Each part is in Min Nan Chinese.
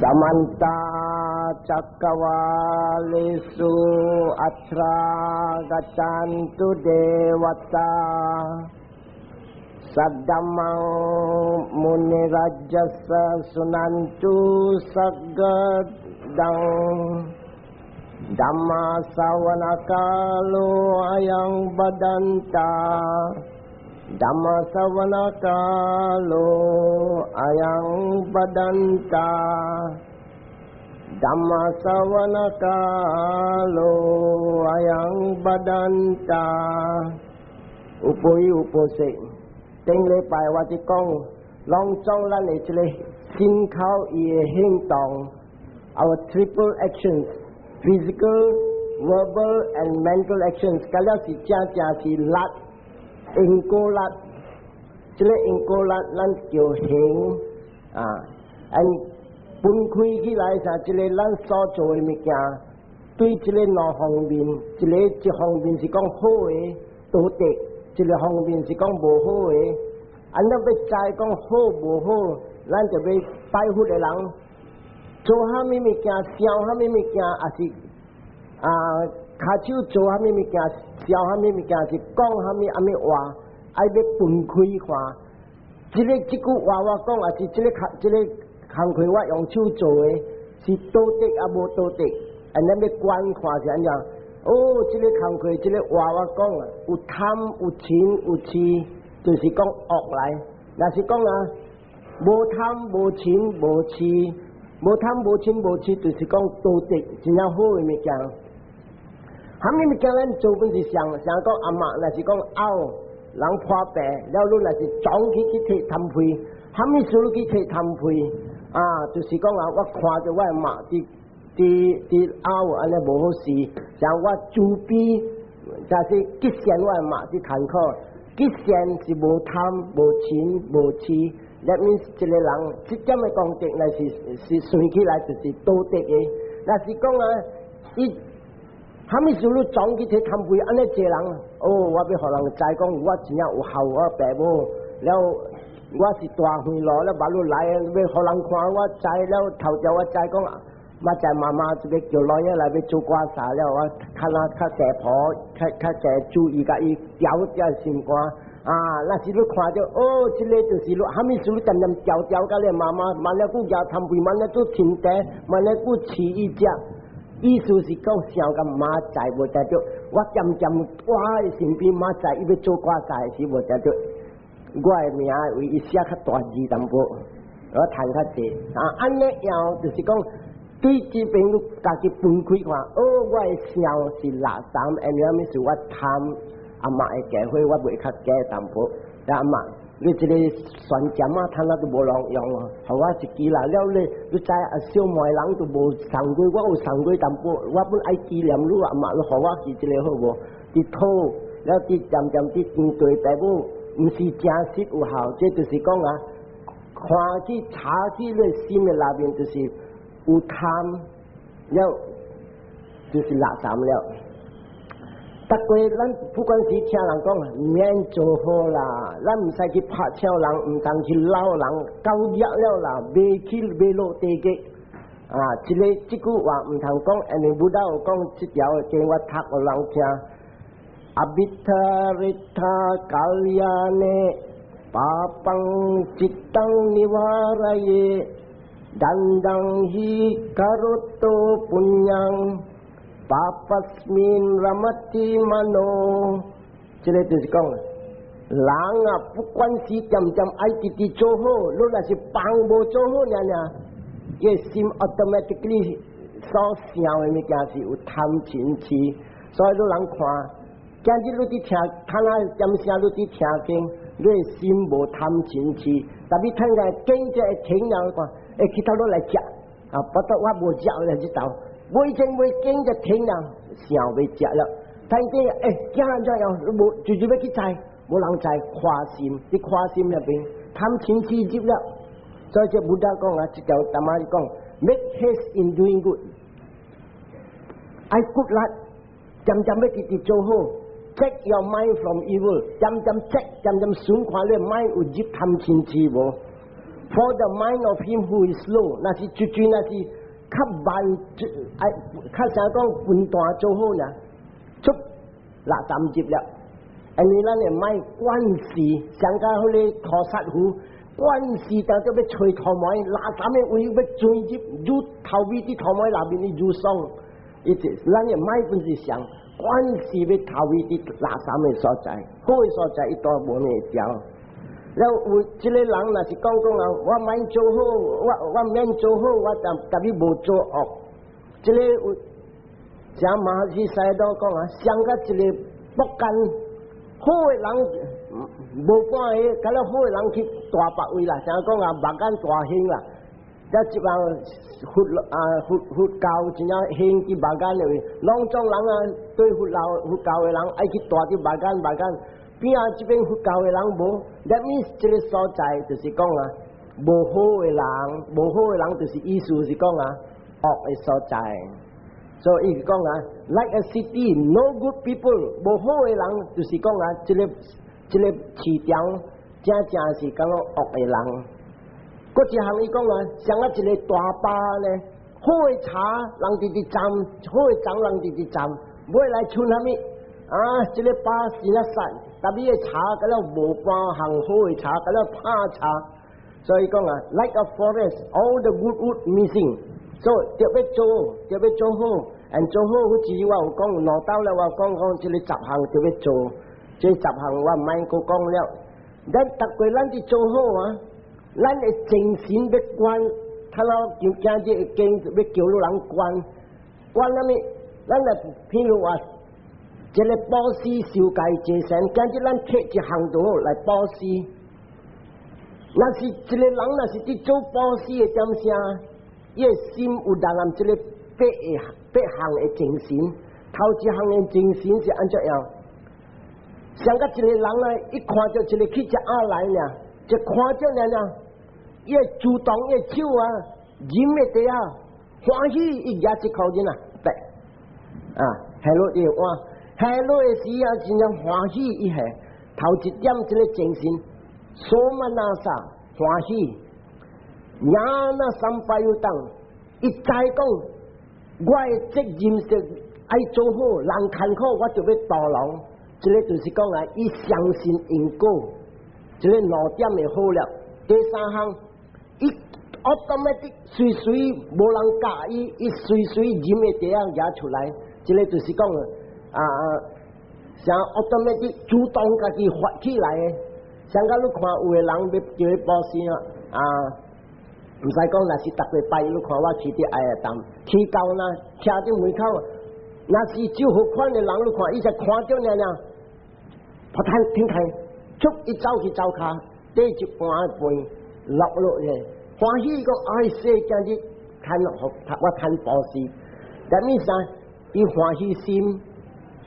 Samanta cakkavalesu atra gaccantu devata saddhammang munirajassa sunantu saggadang dhamma savanakalo ayang badanta dhamma savanakalo ayang badanta dhamma savanakalo ayang badanta。有悲有菩薩，頂禮拜我佇講，攏總咱的這個身口意的行動，our triple actions，physical, verbal and mental actions，佮了是正正是力，因果力，這個因果力咱叫行啊，and 分開起來時，這個咱所做的物件，對這個兩方面，一個一方面是講好的道德，一個方面是講無好的。按咱欲知講好無好，咱就欲拜佛的人做啥物物件，想啥物物件，抑是啊，跤手做啥物物件，想啥物物件，是講啥物啥物話，愛欲分開看。這個這句話我講，抑是這個這個工課我用手做的，是道德抑無道德？按咱欲觀看是按怎？哦，這個工課，這個話我講啊，有貪有嗔有痴，就是講惡來。若是講啊，無貪無嗔無痴，無貪無嗔無痴，就是講道德，真正好的物件。啥物物件咱做本是想想講阿嬤，若是講嘔人破病，了你若是撞去去提痰屁，啥物事你去提痰屁啊？就是講啊，我看著我的媽佇佇佇嘔按呢無好勢，像我慈悲，就是吉善我的媽佇艱苦，吉善是無貪無嗔無痴，that means 一個人這點的功德，若是是算起來就是道德的。若是講啊，伊啥物事你撞去提痰屁按呢濟人，哦，我欲予人知講我真正有孝我爸母，了我是大歲囉，了馬路來欲予人看我知了頭條我知講。嘛在媽媽這個叫老爺來欲做刮痧了，我較那較濟婆，較較濟注意共伊調調心肝啊！若是你看著哦，這個就是你，啥物事你恬恬調調共你媽媽，慢了久舉痰屁，慢了久停茶，慢了久飼伊食。意思是講想共媽在無定著，我漸漸我的身邊媽在伊欲做刮痧時無定著，我的名為伊寫較大字淡薄，我趁較濟啊！按呢樣就是講。對這邊你家己分開看，哦，我的想是垃圾，因為物事我貪阿嬤的家伙，我袂較加淡薄。阿嬤，你這個蒜醬啊，趁啊都無人用，予我一支啦。了你，你知啊，小妹人都無送過，我有送過淡薄，我本愛紀念你阿嬤，你予我記這個好無？佇討，了佇漸漸佇面對爸母，毋是誠實有效，這就是講啊，看去查去你心的內面就是。有貪了，就是垃圾了。逐過咱不管是聽人講，免做好啦，咱毋使去拍敲人，毋通去鬧人，夠熱了啦，袂去袂落地獄。啊，這個這句話毋通講，因為 Buddha 有講這條經我讀予人聽。Abhittharitha kalyane papam cittang nivaraye dandang hi karoto punnang papasmin ramati mano，這個就是講，人啊，不管是漸漸愛直直做好，你若是幫無做好爾爾，伊心 automatically 所想的物件是有貪嗔痴，所以你人看，今日你佇聽，看啊點聲你佇聽經，你的心無貪嗔痴，但你聽個經就會停了看。會去頭落來食，啊！不得我無食了這頭，未經未經就停了，想欲食了。聽見欸，驚人怎樣？無就是欲去載，無人載，誇心，佇誇心那邊貪嗔痴入了。所以這 Buddha 講啊，這條淡仔講，make haste in doing good，愛骨力，漸漸欲直直做好，check your mind from evil，漸漸 check，漸漸巡看你 mind 有入貪嗔痴無？ For the mind of him who is slow，若是絕對若是較慢，愛較啥講分段做好呢？出垃圾入了，因為咱的 mind 慣勢，上加彼个塗殺符，慣勢當做欲揣塗糜，垃圾的位欲鑽入，愈頭尾佇塗糜內面，伊愈爽。伊就咱的 mind 本是想慣勢欲頭尾佇垃圾的所在，好的所在伊都無會調。了有這个人若是講講啊，我免做好，我免做好，我但特別無做惡。這个有像馬來西亞講啊，上甲一个木間好的人無半個，敢若好的人去大別位啦，像講啊，目間大興啦。這這幫佛啊佛佛教真正興佇目間的位，攏總人啊對佛老佛教的人愛去蹛佇目間目間。邊仔這邊佛教的人無，that means 這个所在就是講啊，無好的人，無好的人就是意思是講啊，惡的所在。所以伊講啊，like a city no good people，無好的人就是講啊，這个這个市場正正是講惡的人。閣一項伊講啊，像啊一个大壩呢，好的茶人直直斟，好的種人直直斟，尾來剩啥物？啊，這个壩是啊散。特別的茶，敢若無半項好的茶，敢若歹茶。所以講啊，like a forest, all the good wood missing。所以著欲做，著欲做好，and 做好好似我有講兩道了，我講講這个十項著欲做，這十項我毋免閣講了。咱逐個咱佇做好啊，咱的精神欲懸，頭路就今日經欲叫予人懸，懸啥物？咱來譬如話，這个布施受戒濟善，今日咱摕一項就好來布施。若是一个人若是佇做布施的點聲，伊的心有內含這个八個八項的精神，頭一項的精神是按怎樣？像甲一个人呢，一看著一个乞食仔來呢，一看著爾爾，伊會主動伊的手啊，啉的茶仔，歡喜伊舉一箍銀仔，對，啊，下落伊碗，下落的時啊，真正歡喜伊下，頭一點這个精神，somanassa 歡喜，ñāṇa sampayuttaṃ，伊知講，我的責任是愛做好，人艱苦我就欲度人。這个就是講啊，伊相信因果，這个兩點會好了。第三項，伊 automatic 隨隨無人教伊，伊隨隨啉的茶仔舉出來，這个就是講啊，像 automatic 主動家己發起來的。像甲你看有的人欲叫伊布施啊，啊，毋使講，若是逐個拜，你看我去佇愛啊當，去到那徛佇門口，若是招付款的人，你看伊才看著爾爾。噗坦停開，出伊走去灶跤，缀一盤飯落落去，歡喜講哎，說今日趁我趁布施，啥物啥？伊歡喜心。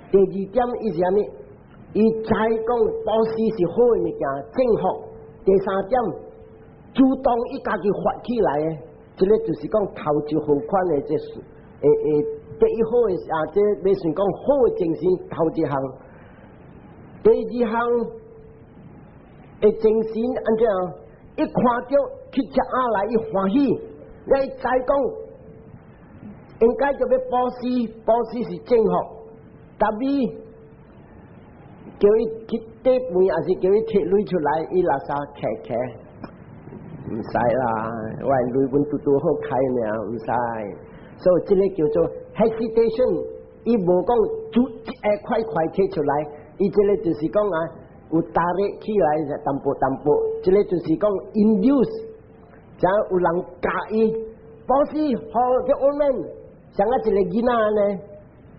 第二點伊是啥物？伊知講布施是好的物件，正確。第三點，主動伊家己發起來的，這个就是講頭一好款的這是，會會第一好的啊，這欲算講好的精神頭一項。第二項的精神按怎樣？一看著乞食仔來，伊歡喜，你知講應該就欲布施，布施是正確。特別叫伊去綴飯，抑是叫伊提鐳出來，伊垃圾揢揢，毋使啦，我鐳阮拄拄好開爾，毋使。所以這个叫做 hesitation，伊無講煮一塊塊提出來。伊這个就是講啊，有打力起來淡薄淡薄，這个就是講 induce，像有人教伊，布施予這 old man，像啊一个囡仔呢，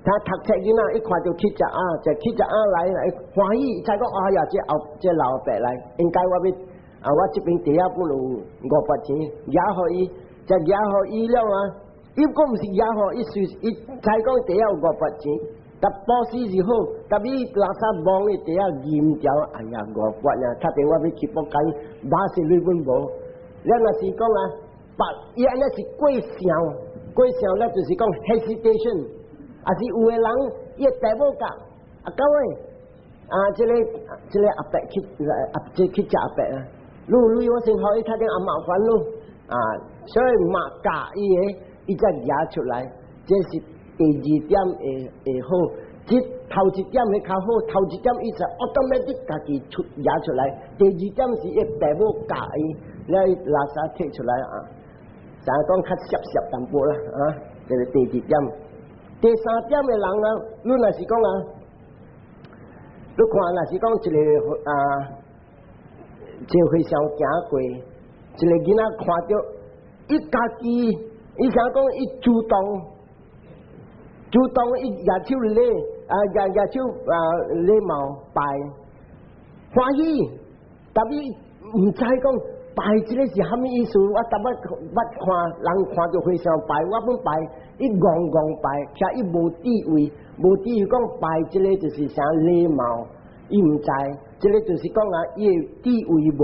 他讀冊囡仔一看著乞食仔，就乞食仔來來歡喜，才講哎呀，這後這老伯來，應該我欲啊，我這邊底下本有五百錢，舉予伊，就舉予伊了啊，伊閣毋是舉予伊，隨伊才講底下有五百錢。但布施是好，特別垃圾摸伊底下驗掉，哎呀五百啊！確定我欲去布間，馬是鐳本無。你若是講啊，白伊按呢是過想，過想咧就是講 hesitation，抑是有的人伊會大某教，啊各位，啊這个這个阿伯去阿這去食阿伯啊，你有鐳我先予伊，睇見阿媽還咯，啊，所以媽教伊的，伊才舉出來，這是第二點會會好。這頭一點會較好，頭一點伊就 automatic 家己出舉出來。第二點是伊爸母教伊，了伊垃圾提出來啊，就講較澀澀淡薄啦啊，這是第二點。第三點的人啊，你若是講啊，你看若是講一個啊，一個和尚行過，一個囡仔看著，伊家己，伊想講伊主動，主動伊舉手禮啊，舉舉手啊禮貌拜，歡喜，但伊毋知講拜這個是啥物意思，我逐擺捌看人看著和尚拜，我本拜，伊戇戇拜，其實伊無智慧，無智慧講拜這個就是啥禮貌，伊毋知，這個就是講啊，伊的智慧無，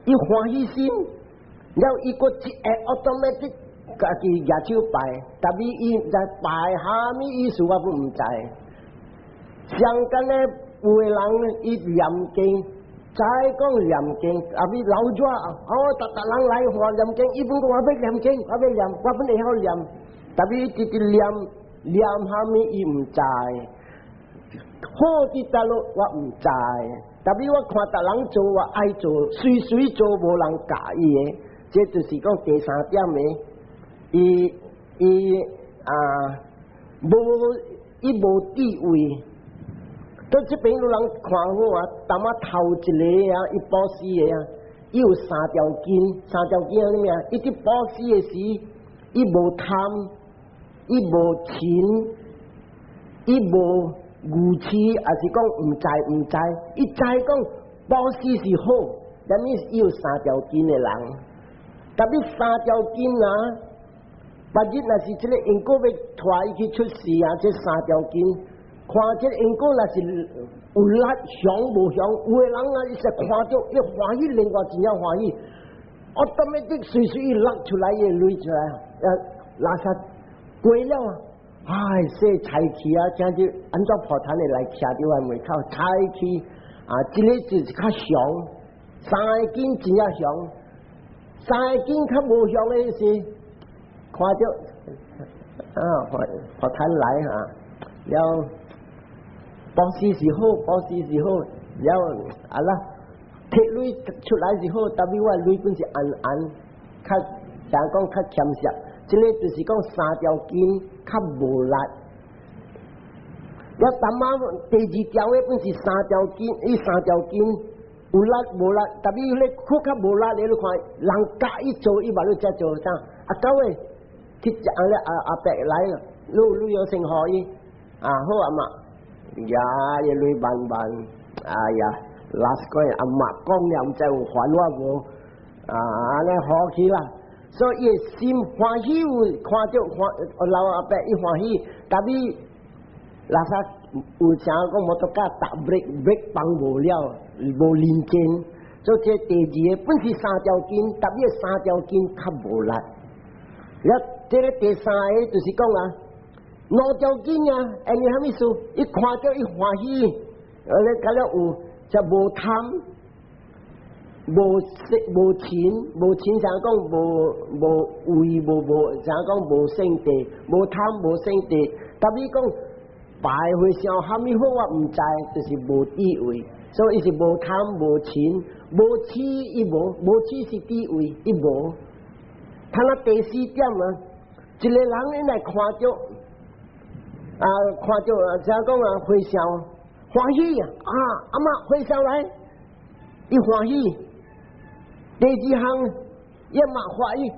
伊歡喜心，了伊閣一會 automatic 家己舉手拜，但伊伊毋知拜啥物意思，我本毋知。相間咧，有的人伊念經，知講念經，啊比老熱，哦，逐逐人來看念經，伊本講我欲念經，我欲念，我本會曉念，但伊直直念念啥物伊毋知，好佇佗落我毋知，但伊我看逐人做我愛做，隨隨做無人教伊的，這就是講第三點的，伊伊啊無伊無智慧。到這邊有人看好啊，淡仔頭一個啊，伊布施的啊，伊有三條筋，三條筋係啥物啊？伊佇布施的時，伊無貪，伊無嗔，伊無愚癡，抑是講毋知毋知，伊知講布施是好，但係伊有三條筋的人，特別三條筋啊，別日若是這個因果欲帶伊去出世啊，這三條筋。看這因果若是有力強無強，有的人啊，伊是看著伊歡喜，另外真正歡喜，我當面的隨隨伊落出來，伊鐳出來，啊，垃圾過了啊，唉，說財氣啊，這就按怎破產的來徛佇我門口，財氣啊，這個就是較強，三個筋真正強，三個筋較無強的是看著啊，破破產來啊，了。布施是好，布施是好，了啊啦，提鐳出來是好，但係我鐳本是按按，較像講較儉惜，這個就是講三條筋較無力。了淡仔第二條的本是三條筋，伊三條筋有力無力，但係咧較較無力，你看人教伊做，伊嘛你才做啥？啊，九個去食咧阿阿伯來了，你你有先予伊，啊好啊嘛。呀，伊鐳慢慢，哎呀，last 個阿媽講了，毋知有還我無？啊，按呢好去啦。所以伊心歡喜，有看著歡老阿伯伊歡喜，但伊垃圾有啥講摩托車踏 brake brake 放無了，無認真。所以這第二個本是三條筋，但伊三條筋較無力。了，這個第三個就是講啊，兩條筋啊，按呢啥物意思？伊看著伊歡喜，而咧甲了有就無貪、無色、無嗔、無嗔，像講無無畏、無無，像講無勝地、無貪、無勝地。但伊講拜和尚蝦米好，我毋知，就是無智慧，所以伊是無貪無嗔、無痴，伊無無痴是智慧，伊無。睇下第四點啊，一個人應該看著。啊！看著怎講啊？和尚歡喜啊！啊，阿媽和尚來，伊歡喜。第二項伊嘛歡喜，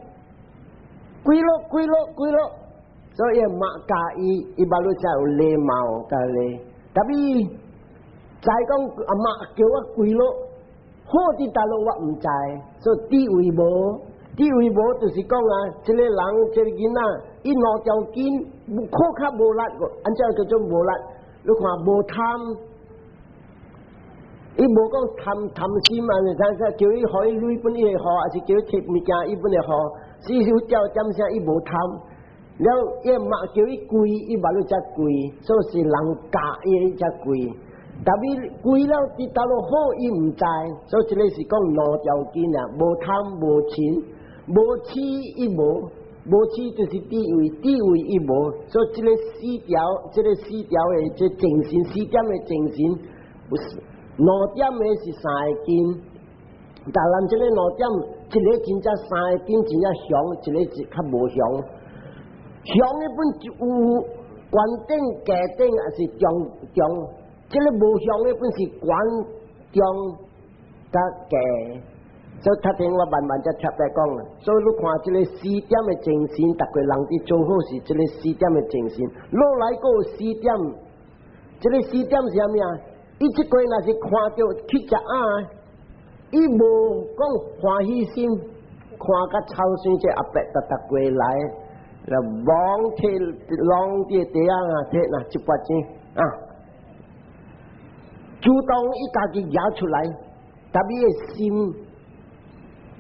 跪落跪落跪落，所以嘛教伊，伊捌你才有禮貌共咧。特別知講阿媽叫我跪落，好佇佗落我毋知，所以智慧無，智慧無就是講啊，這個人這個囡仔，伊兩條筋靠較無力，按怎叫做無力？你看無貪，伊無講貪貪心啊！你睇下叫伊予伊鐳本伊會予，還是叫伊提物件伊本會予，只是有條點聲伊無貪。了伊媽叫伊跪，伊嘛你才跪，所以是人教伊才跪。特別歸了佇佗落好，伊毋知，所以這个是講兩條根啊，無貪無嗔，無痴伊無，無痴就是智慧，智慧伊無，所以這个四條，這个四條的這精神，四點的精神，不是兩點的是三个根，但咱這个兩點，一个真正三个根真正強，一个是較無強，強的本有懸頂、低頂，抑是中中。這个無強的本是懸中佮低，所以頭先我慢慢才特別講，所以你看這个四點的精神，逐個人佇做好事，這个四點的精神，落來閣有四點，這个四點是啥物啊？伊這個若是看著去食鴨，伊無講歡喜心，看甲臭酸這阿伯逐逐過來，來摸提攏佇地仔啊，提若一百錢啊。主動伊家己拿出來，但伊的心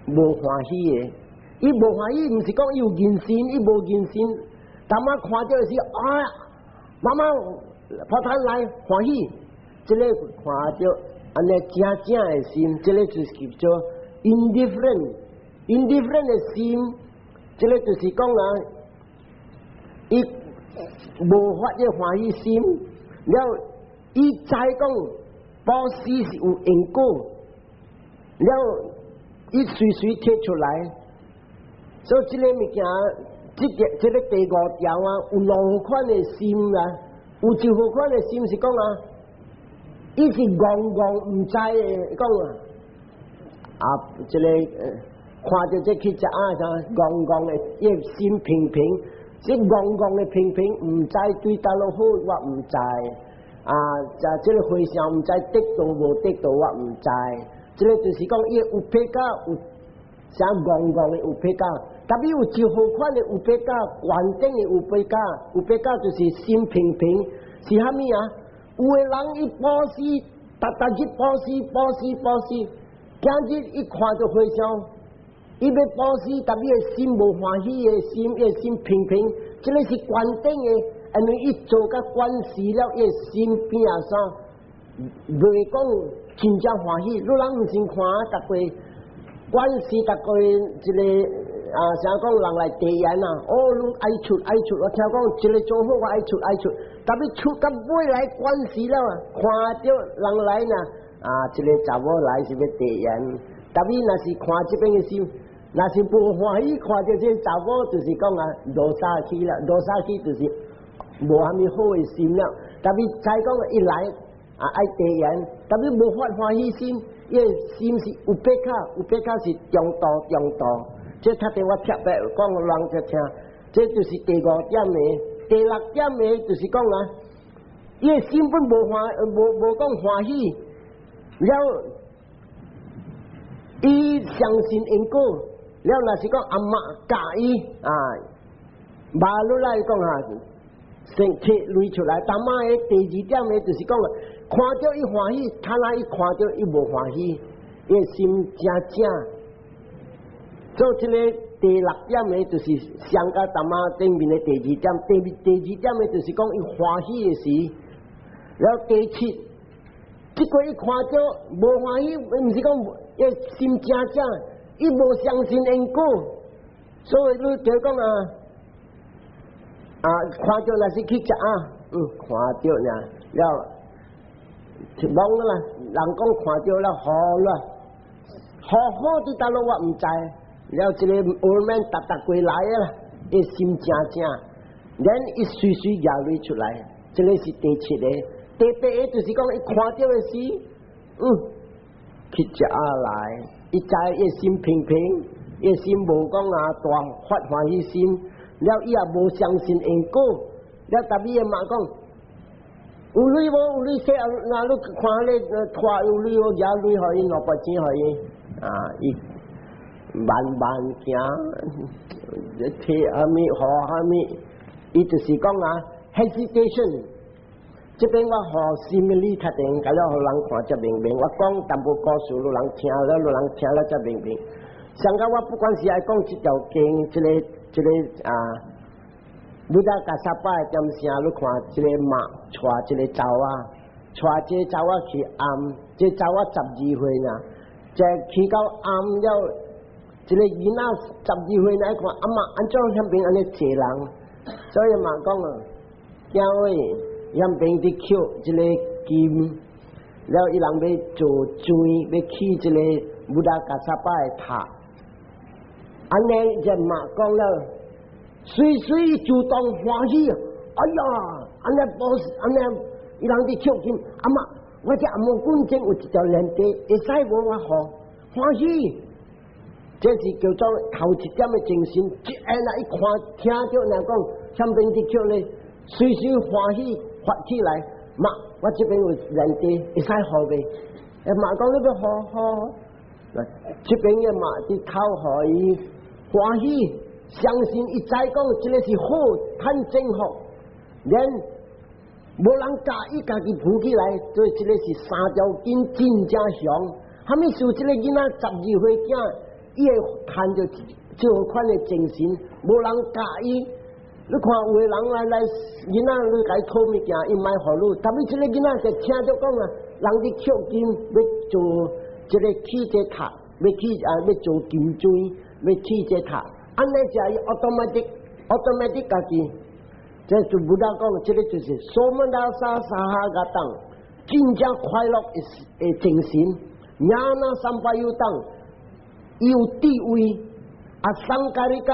無歡喜的，伊無歡喜，毋是講伊有認心，伊無認心。當媽看著是啊，媽媽跑攤來歡喜，這个看著按呢正正的心，這个就是叫做 indifferent，indifferent 的心，這个就是講啊，伊無發這歡喜心，了伊知講布施是有因果，了伊隨隨提出來，所以這个物件，這個這个第五條啊，有兩款的心啊，有一款的心是講啊，伊是戇戇毋知的講啊，啊，這个看著這去食鴨啥，戇戇的，伊心平平，這戇戇的平平，毋知對佗落好，我毋知。啊，就這个和尚毋知得道無得道，我毋知。這个就是講，伊 upekkha 有啥戇戇的 upekkha，特別有一號款的 upekkha，懸頂的 upekkha，upekkha 就是心平平，是蝦米啊？有的人伊布施，逐逐日布施，布施，布施，今日伊看著和尚，伊欲布施，特別的心無歡喜的心，伊的心平平，這个是懸頂的。因為伊做甲關事了，伊心變啊啥？袂講真正歡喜。你人毋先看，逐個關事，逐個一个啊，啥講人來提言啊？哦，你愛出愛出，我聽講一个做好，我愛出愛出。特別出到尾來關事了啊，看著人來呢，啊，一个查某來是欲提緣。特別若是看這邊的心，若是無歡喜，看著這查某，就是講啊，羅沙去了，羅沙去就是無蝦米好的心了，特別才講伊來啊愛提緣，特別無發歡喜心，伊的心是 upekkha，upekkha 是中度中度。這頭先我特別講人就聽，這就是第五點的，第六點的就是講啊，伊的心本無歡無無講歡喜，了伊相信因果，了若是講阿媽教伊啊，馬路來講啊。先提镭出來，當媽的第二點呢，就是講看著伊歡喜，他那伊看著伊無歡喜，伊心正正。所以這个第六點呢，就是上甲淡仔頂面的第二點，第二點呢，就是講伊歡喜的時，然後第七，這個伊看著無歡喜，毋是講伊心正正，伊無相信因果，所以你就講啊。啊！看著若是去食啊，看著呢，了，懵啦，人講看著了好啦，好好佇佗落我毋知，了這个 old man 逐逐過來啦，伊心正正，然伊隨隨攑镭出來，這个是第七个，第八个就是講伊看著的時，去食鴨來，伊知伊心平平，伊心無講啊大發歡喜心。了伊也無相信因果，了特別伊嘛講，有镭無？有镭說，若你看咧拖有镭無？攑镭予伊兩百錢予伊，啊，伊慢慢行，提蝦米予蝦米，伊就是講啊，hesitation。這邊我予 simile 較定，共了予人看才明白。我講淡薄故事，予人聽了，予人聽了才明白。上個我不管是愛講這條經，這个這个啊，Buddha Kassapa 點聲，你看這个媽帶這个查某仔，帶這查某去庵，這查某12歲呢，這去到庵了，這個囡仔十二歲來看阿媽按怎遐邊按呢濟人，所以嘛講啊，囝喂，遐邊佇抾這個金，了伊人欲做磚，欲起這個 Buddha Kassapa 的塔，按呢就嘛講了，隨隨主動歡喜，哎呀，按呢保按呢。伊人佇抾金，阿媽，我這頷頸前有一條連地，會使無我予歡喜，這是叫做頭一點的精神。一下來一看，聽著人講，上邊佇抾咧，隨時歡喜發起來。媽，我這邊有連地，會使予未？欸，媽講你欲予予，這邊的媽佇頭予伊歡喜，相信伊知講這個是好，趁正福，連。無人教伊家己扶起來，所以這個是三條筋真正強。啥物事？這個囡仔十二歲囝，伊會趁著這款的精神，無人教伊。你看有的人來來囡仔，你共伊討物件，伊莫予你。但是這個囡仔就聽著講啊，人佇抾金欲做這個起這塔，欲起啊欲做金磚，欲起這塔，按呢就伊 automatic automatic 家己。這就 Buddha 講，這個就是 somanassa sahagataṃ，真正快樂的精神。ñāṇa sampayuttaṃ，有智慧，asaṅkhārikaṃ，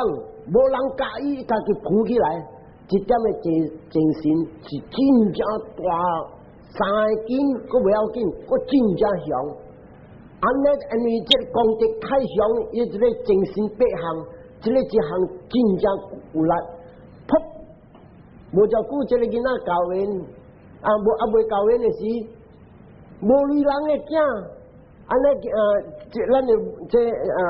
無人教伊，家己扶起來，這點的精精神是真正大，三個金閣袂要緊，閣真正強。按呢，因為這個功德太強，伊這個精神八項，這個一項真正有力。噗，無偌久，這個囡仔教緣，啊無啊未教緣的時，無理人的囝，按呢啊，這咱的這啊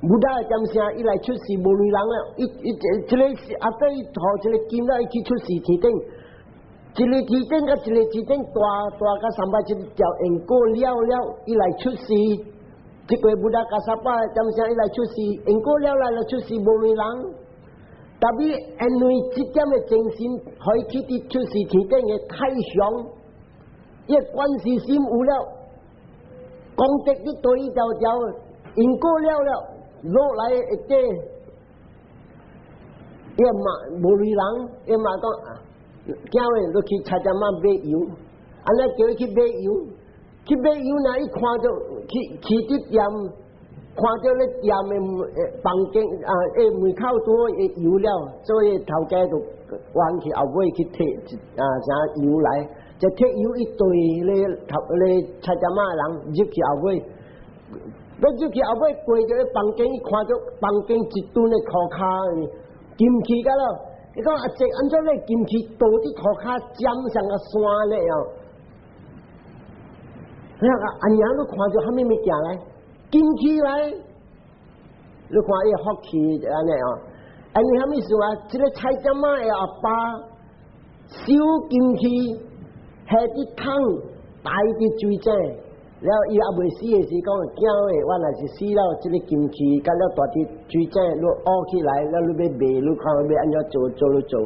，Buddha 的點聲，伊來出世無理人啊，伊伊這這個是阿對予這個金了，伊去出世天頂，一个天頂佮一個天頂大大佮三百一條因果了了，伊來出世，這個 Buddha Kassapa 點聲伊來出世，因果了來來出世無理人。特別因為這點的精神，可以去佇出世天頂的太強，伊觀世心有了，功德一堆一條條，因果了了，落來一個，伊嘛無理人，伊嘛講，囝兒你去菜店仔買油，按呢叫伊去買油，去買油呢，伊看著去去佇店。看著咧店的房間啊，欸門口拄好油了，所以頭家就彎去後尾去提啊啥油來，就提油一對咧頭咧菜店仔人入去後尾，欲入去後尾過著咧房間，伊看著房間一頓的塗跤金器甲了，伊講阿姐按怎咧金器倒佇塗跤尖像個山咧哦，你阿阿娘你看著啥物物件來？金器來，你看伊福氣按呢哦，因為啥物事啊？這個菜店仔的阿爸收金器，下佇桶，擺佇水井，了伊猶未死的時講，囝的，我若是死了，這個金器，佮了蹛佇水井，你挖起來，了你欲賣，你看欲按怎做，做你做。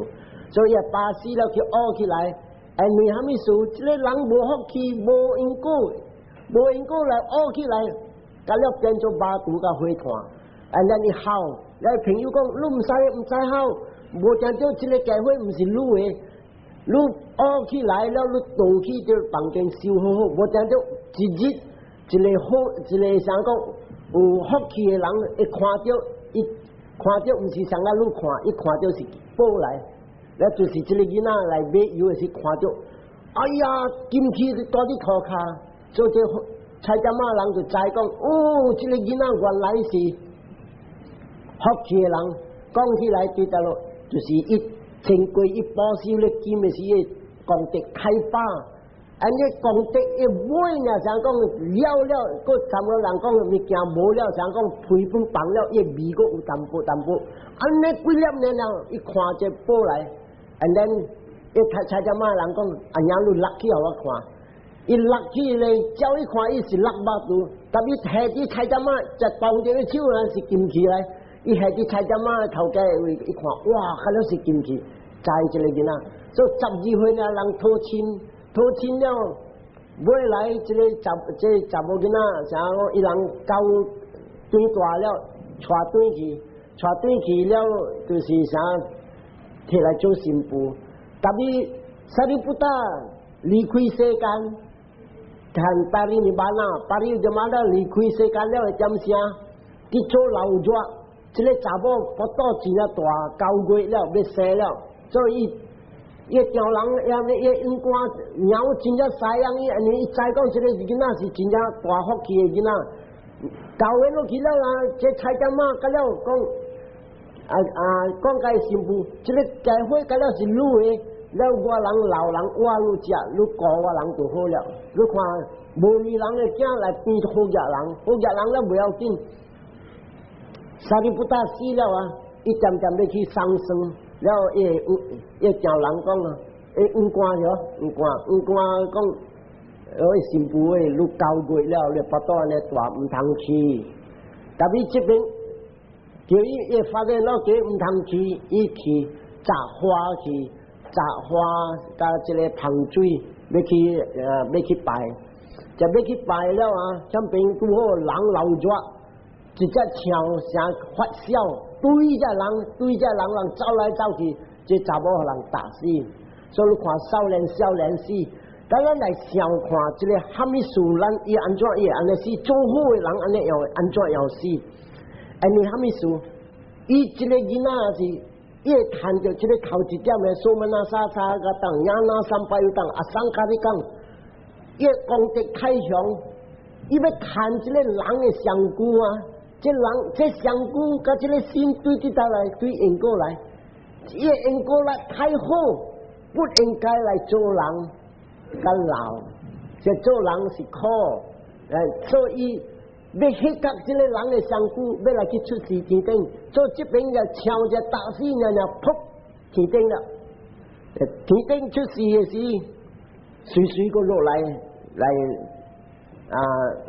所以阿爸死了去挖起來，因為啥物事？這個人無福氣，無因果，無因果來挖起來。佮了變做肉毒佮火炭，按呢伊哭，來朋友講，你毋使毋使哭，無聽著這個家伙毋是你的，你挖起來了，你倒去這房間收好好，無聽著一日一個好一個啥講有福氣的人會看著，伊看著毋是啥個你看，伊看著是寶來，了就是這個囡仔來買油的時看著，哎呀，金器蹛佇塗跤，所以這菜店仔人就知講，哦，這個囡仔原來是福氣的人，講起來對得咯，就是伊前過伊保守咧金的時，功德開發，按呢功德一尾呢，像講了了，閣差不多人講物件無了，像講皮本放了，伊味閣有淡薄淡薄，按呢幾粒呢，伊看這寶來，and then 伊菜菜店仔人講，阿娘你落去予我看。伊落去咧，照伊看伊是落肉毒，但伊下佇菜店仔，就當這個手呢是金器來，伊下佇菜店仔頭家位一看，哇，彼了是金器，知這個囡仔，所以十二歲呢人討親，討親了，尾來這个查這个查某囡仔，啥講伊人狗長大了，帶轉去，帶轉去了，就是啥，提來做新婦。Tapi Sariputta 離開世間，談 parinibbana，parinibbana 離開世間了會點聲？去做老熱，這个查某腹肚真正大，9月了欲生了，所以伊伊丈人也伊眼光貓真正犀樣，伊按呢伊知講這个囡仔是真正大福氣的囡仔。9月落去了啊，這菜店仔甲了講，啊啊講共新婦，這个家伙甲了是女的，了我人老人我愈食，愈顧我人就好了。你看無理人的囝來變好額人，好額人了袂要緊。Sariputta 死了啊，伊漸漸欲去喪生，了伊伊丈人講啊，伊五官了，五官五官講，我新婦的愈9月了，你腹肚按呢大，毋通去。Tapi 這邊叫伊伊發現了，叫伊毋通去，伊去摘花去，摘花佮這个芳水，欲去欲去拜，就欲去拜了啊！這邊拄好人流熱，一隻象成發燒，對隻人對隻人人走來走去，這查某予人踏死。所以你看少年少年死，咱咱來想看這个蝦米事，咱伊按怎伊會按呢死？做好的人按呢樣按怎樣死？因為蝦米事？伊這个囡仔是，伊會趁著這个頭一點的 somanassa sahagatam，ñāṇa sampayuttam，asaṅkhārikaṃ，伊功德太強，伊欲趁這个人的身軀啊！這人這身軀佮這个心對佇佗來對因果來，伊的因果來太好，不應該來做人佮老，這做人是苦，所以欲彼覺這个人的身軀，欲來去出世天頂，做這邊就超只踏死，爾爾噗天頂了，天頂出世的時，隨隨閣落來來啊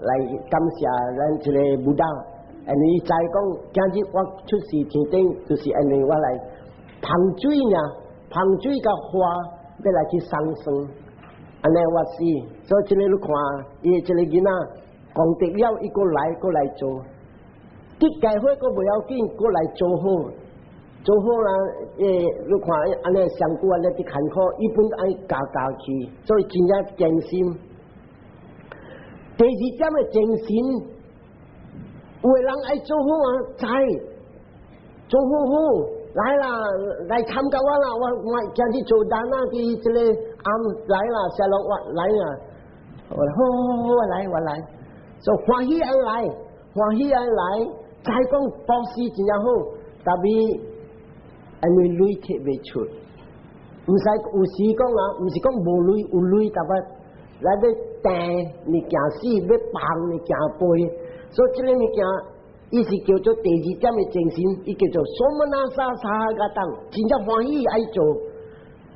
來感謝咱這个 Buddha。因為知講今日我出世天頂，就是因為我來芳水爾，芳水佮花欲來去喪生，按呢我死，所以這个你看，伊這个囡仔功德了，伊閣來閣來做，結界會閣袂要緊，閣來做好，做好啦，你看按呢上久按呢佇艱苦，伊本愛加加去，所以真正堅心。第二點的精神。有的人愛做好啊，知做好好來啦，來參加我啦，我我今日做 dāna 佇這个暗來啦，下落我來啦，我好好好，我來我來，所以歡喜愛來，歡喜愛來，再講布施真正好，tapi 因為鐳提袂出，毋使有時講啊，毋是講無鐳有鐳，但係來欲訂物件死，欲放物件飛。所以這个物件，伊是叫做第二點的精神，伊叫做 somanassa sahagatam，真正歡喜愛做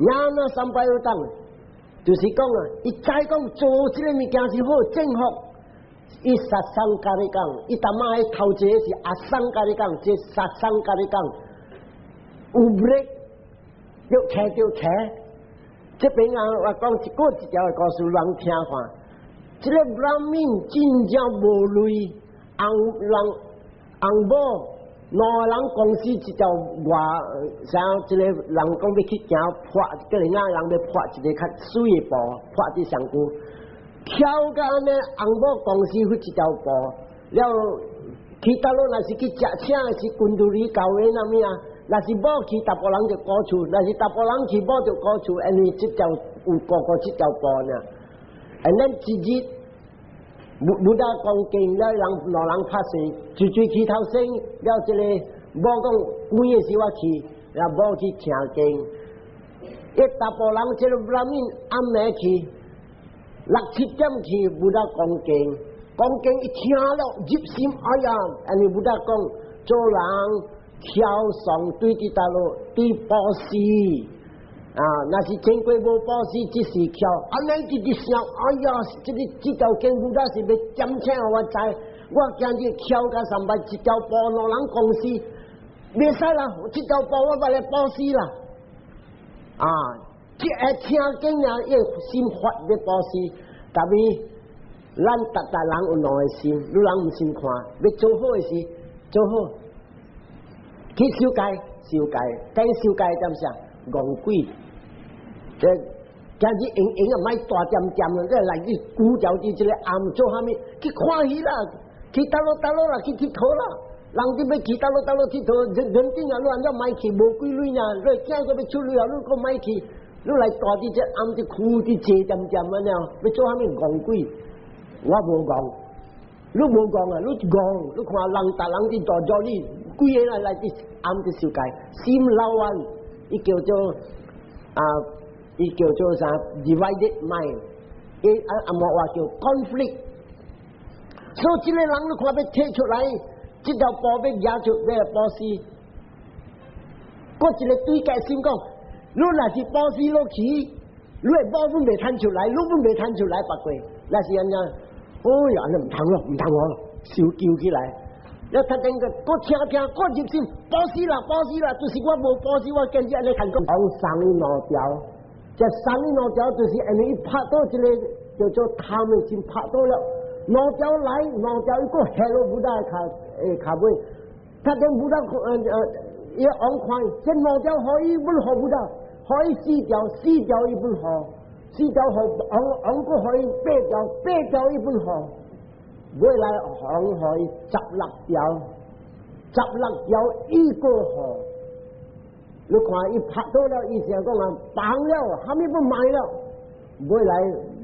，ñāṇa sampayuttam，就是講啊，伊知講做這个物件是好正福，伊sasaṅkhārikaṃ，伊淡仔頭一个是asaṅkhārikaṃ，這sasaṅkhārikaṃ，有 brake，著騎著騎，這邊啊，我講一個一條的故事，人聽看，這个 Brahmin 真正無鐳。翁人翁某兩个人公司一條外，啥這个人講欲去行破，叫人家人欲破一个較媠的布，破佇上軀，巧甲按呢，翁某公司付一條布，了去佗落若是去食請的是 kunduri 教會那物啊，若是某去，查埔人就顧厝；若是查埔人去，某就顧厝，因為這條有顧顧這條布呢。And then 一日。Buddha 講經了，人兩人拍勢，一喙齒頭先了，這个某講幾个時我去，了某去聽經。一查埔人這个 Brahmin 暗暝去，六七點去，Buddha 講經，講經伊聽了入心，哎呀！按呢 Buddha 講做人孝順對佇佗落對布施啊，若是經過無布施，只是孝，按呢直直想，哎呀，這个這條經 Buddha 是欲點醒我知，我今日孝甲三擺一條布兩人公司，袂使啦，這條布我欲來布施啦，啊，一聽經啊，伊心發欲布施，特別咱逐逐人有兩個心，你人毋先看，欲做好的事，做好，去守戒，守戒，該守戒點啥？戇鬼，這今日閒閒啊，莫大點點啊，這來去久條佇這个暗做啥物？去看戲啦，去佗落佗落啦，去𨑨迌啦。人佇欲去佗落佗落𨑨迌，人人頂啊，你按怎莫去？無幾鐳爾，你囝閣欲出鐳啊，你閣莫去。你來蹛佇這暗佇跍佇坐點點按呢？欲做啥物戇鬼？我無戇，你無戇啊！你戇，你看人逐人佇大座裡，幾个人來佇暗佇守戒，心老彎，伊叫做啊，伊叫做啥？divided mind，伊啊啊無話叫 conflict。所以這个人你看欲提出來，這條布欲舉出欲布施，閣一个對界心講，你若是布施落去，你的某本袂趁出來，你本袂趁出來，不過那是按怎？哦呀，按呢毋通咯，毋通哦，傷糾起來。你睇見個，閣聽聽，閣入心，布施啦，布施啦，就是我無布施，我今日按呢趁講。王送伊兩條，這送伊兩條就是因為伊拍到這个叫做貪的心拍到了，兩條來，兩條伊閣下落 Buddha 跤誒跤尾，睇見 Buddha 伊王看，這兩條予伊本予 Buddha，予伊四條，四條伊本予，四條予王王閣予伊八條，八條伊本予。尾來王予伊16條，16條伊閣予。你看伊拍到了，伊想講啊，放了，啥物不賣了。尾來，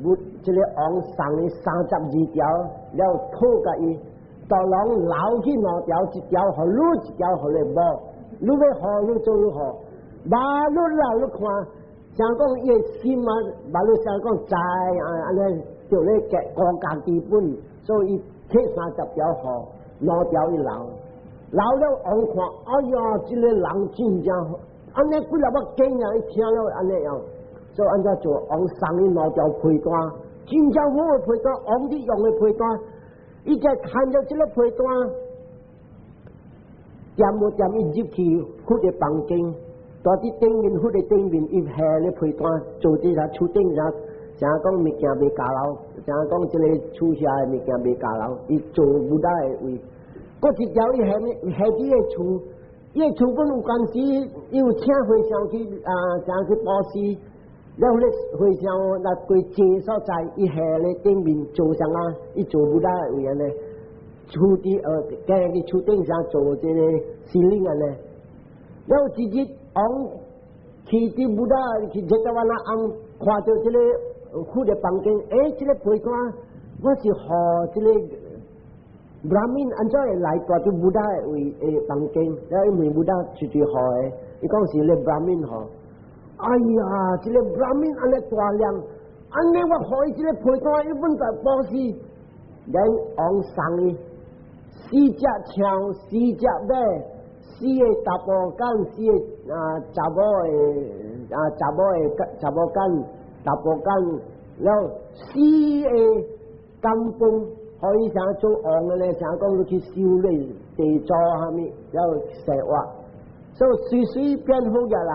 有這个王送伊32條，了討共伊，大人留去兩條，一條予你，一條予你某。你欲予你做你予，無你啦，你看，像講伊的心啊，無你像講知啊，按呢著咧國家基本，所以摕30條予，兩條伊留，留了王看，哎呀，這个人真正，按呢幾粒仔經啊，伊聽了按呢樣，所以按怎做？王送伊兩條被單，真正好的被單，王佇用的被單，伊才牽著這个被單，掂無掂伊入去佛的房間，蹛佇頂面佛的頂面，伊下咧被單，做佇啥厝頂啥，像講物件袂交流，像講這个厝下的物件袂交流，伊做 Buddha 的位，閣一條伊下面下佇个厝，伊的厝本有關時，伊有請和尚去啊，啥去布施，了咧和尚來過坐所在，伊下咧頂面做啥啊？伊做 Buddha 的位按呢？厝佇加去厝頂上做這个 ceiling 按呢？了一日王去佇 Buddha 去 Jetavana 翁看著這个佛的房間，欸，這个被單我是予這个 Brahmin 按怎會來蹛佇 Buddha 的位的房間？了伊問 Buddha 是誰予的，伊講是咧 Brahmin 予。哎呀，這个 Brahmin 按呢大量，按呢我予伊這个被單，伊本在布施，咱王送伊四隻象，四隻馬，四個查埔囝，四個啊查某的啊查某的查某囝，查埔囝，了四個金飯，予伊啥做王的咧，啥講你去修煉地座啥物，了生活，所以隨隨變好個人，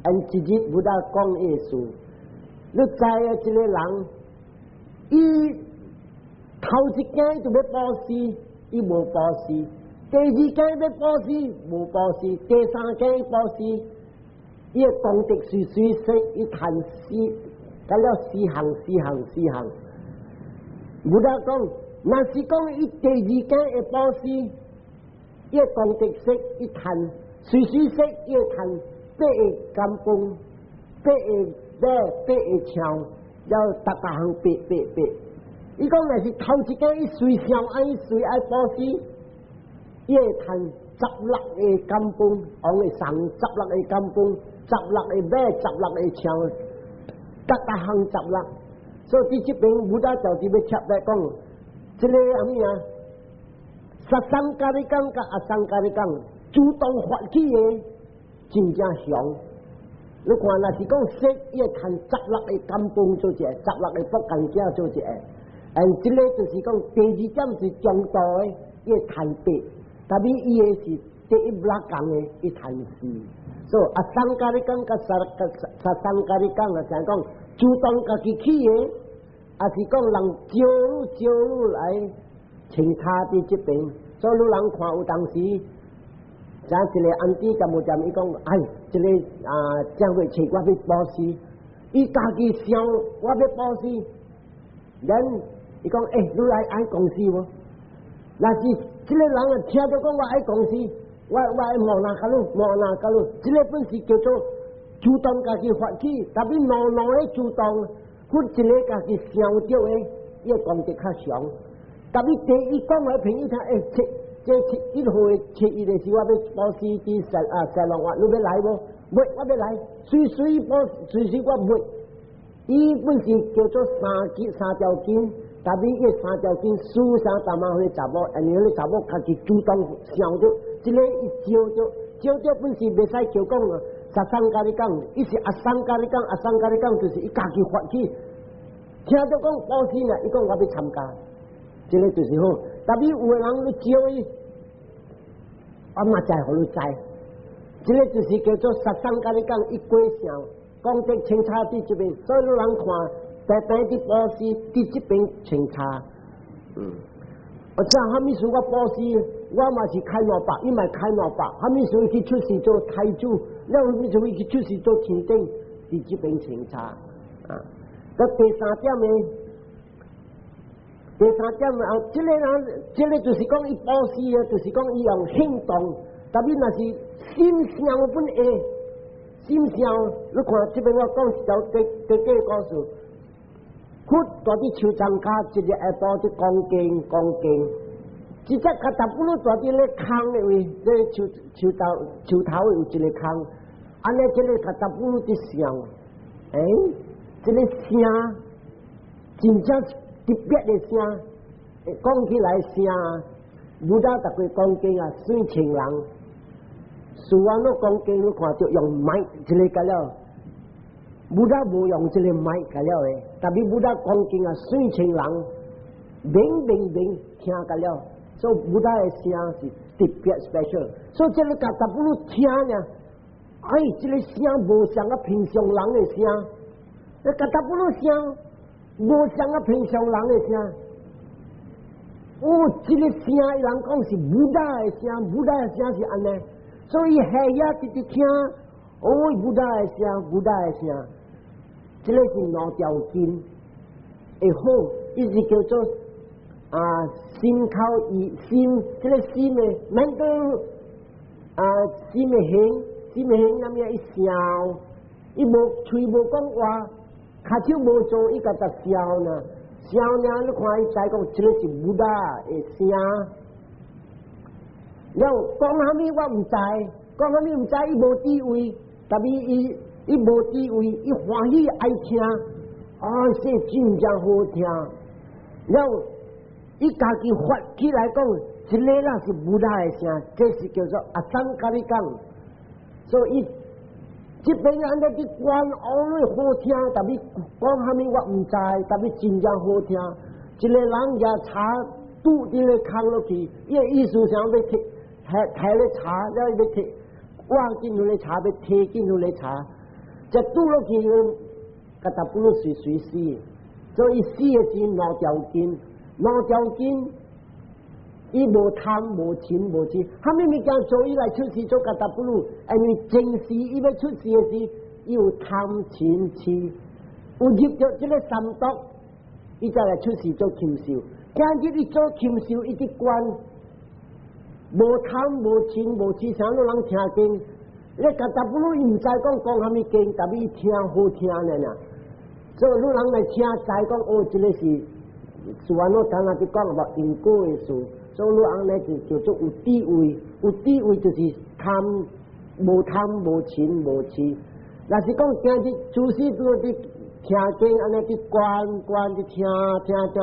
按一日 Buddha 講意思，你知影這个人，伊頭一間就欲布施，伊無布施；第二間欲布施，無布施；第三間布施，伊的功德隨隨說，伊趁四，得了四項、四項、四項。Buddha 講，若是講伊第二間會布施，伊的功德說伊趁，隨隨說伊會趁八個金飯，八個馬，八個象，了逐逐項八八八。伊講若是頭一間伊隨想愛隨愛布施，伊會趁16個金飯，王會送十六個金飯，十六個馬，十六個象，逐逐項十六。所以佇這邊 Buddha 就佇欲插來講，這个啥物啊？ササンカリカ共アサンカリカ，主動發起的真正強。你看，若是講說，伊會趁十六個金飯做一个，十六個福干囝做一个。嗯，這个就是講第二點是中度的，伊會趁八，特別伊的是第一六共的，伊趁四。所以阿桑咖哩講佮薩桑咖哩講啊，就講主動家己起的，抑是講人招招來穿插佇這邊，所以你人看有當時，像一個 auntie 就無踮伊講，哎，這個啊正月七我欲布施，伊家己想我欲布施，然伊講，欸，你來愛公司無？若是這個人啊，聽著講我愛公司，我愛望哪甲你，望哪甲你，這個本是叫做主動家己發起，特別兩兩個主動，或一個家己想著的，伊會功德較強。特別第一講的朋友聽，欸，七這七一號的七一的時，我欲布施佇沙啊沙龍話，你欲來無？欲，我欲來，隨隨布，隨隨我欲。伊本是叫做三經三條經，特別伊三條經輸啥大媽去查某，因為彼查某家己主動想著，這個伊招著，招著本是袂使叫講啊。薩桑佮你講，伊是阿桑佮你講，阿桑佮你講就是伊家己發起，聽著講布施呢，伊講我欲參加，這個就是好。特別有的人你招伊，我嘛知予你知，這個就是叫做薩桑佮你講，伊過想。功德清查佇這邊，所以你人看，白白佇布施佇這邊清查。我知啥物事我布施，我嘛是開兩百，伊嘛開兩百。啥物事去出世做太子，了啥物事去出世做天頂，佇這邊清查。啊，這第三點呢？第三點啊，這個人，這個就是講伊布施啊，就是講伊用行動，特別若是心想本會。心想，你看這邊我講一條第第幾個故事，佛蹛佇樹叢跤，一日下晡佇講經講經，一隻卡達布魯蹛佇咧空的位，這樹樹頭樹頭有一個空，按呢這個卡達布魯佇想，欸，這個聲真正特別的聲，講起來聲，Buddha 逐擺講經啊，水清人。事完攏講經，你看著用麥一個個了，Buddha 無用這個麥個了的，特別 Buddha 講經啊，水清人明明明聽個了，所以 Buddha 的聲是特別 special。所以這個卡達布魯聽呢，哎，這個聲無像啊平常人的聲，那卡達布魯聲無像啊平常人的聲。哦，這個聲人講是 Buddha 的聲，Buddha 的聲是按呢。所以下夜直直聽，哦，Buddha 的聲，Buddha 的聲，這個是兩條筋，會好，伊是叫做啊心口意心，這個心的 mental 啊心的形，心的形，啥物伊想，伊無喙無講話，跤手無做，伊家己笑呢，笑呢，你看伊知講這個是 Buddha 的聲。了講啥物我毋知，講啥物毋知，伊無智慧，特別伊伊無智慧，伊歡喜愛聽，啊，這真正好聽。了伊家己發起來講，這個啦是 Buddha 的聲，這是叫做阿桑佮你講。所以這邊按呢佇觀，哦，好聽，特別講啥物我毋知，特別真正好聽。一個人舉茶拄佇咧空落去，伊的意思想欲提。提提咧茶，了欲提，挖進去咧茶，欲提進去咧茶，這拄落去，卡達布魯隨隨死，所以死的時兩條筋，兩條筋，伊無貪無嗔無痴，啥物物件做伊來出世做卡達布魯，因為前世伊欲出世的時，伊有貪嗔痴，有入著這個三毒，伊才來出世做禽獸。今日伊做禽獸，伊佇觀。無貪無嗔無痴，啥攏人聽經。你卡達布魯伊毋知講講啥物經，特別伊聽好聽的呢。所以你人來聽知講哦，這個是是安怎當下佇講無因果的事。所以你按呢就叫做有智慧，有智慧就是貪無貪無嗔無痴。若是講今日祖師都佇聽經，按呢佇觀觀佇聽聽聽。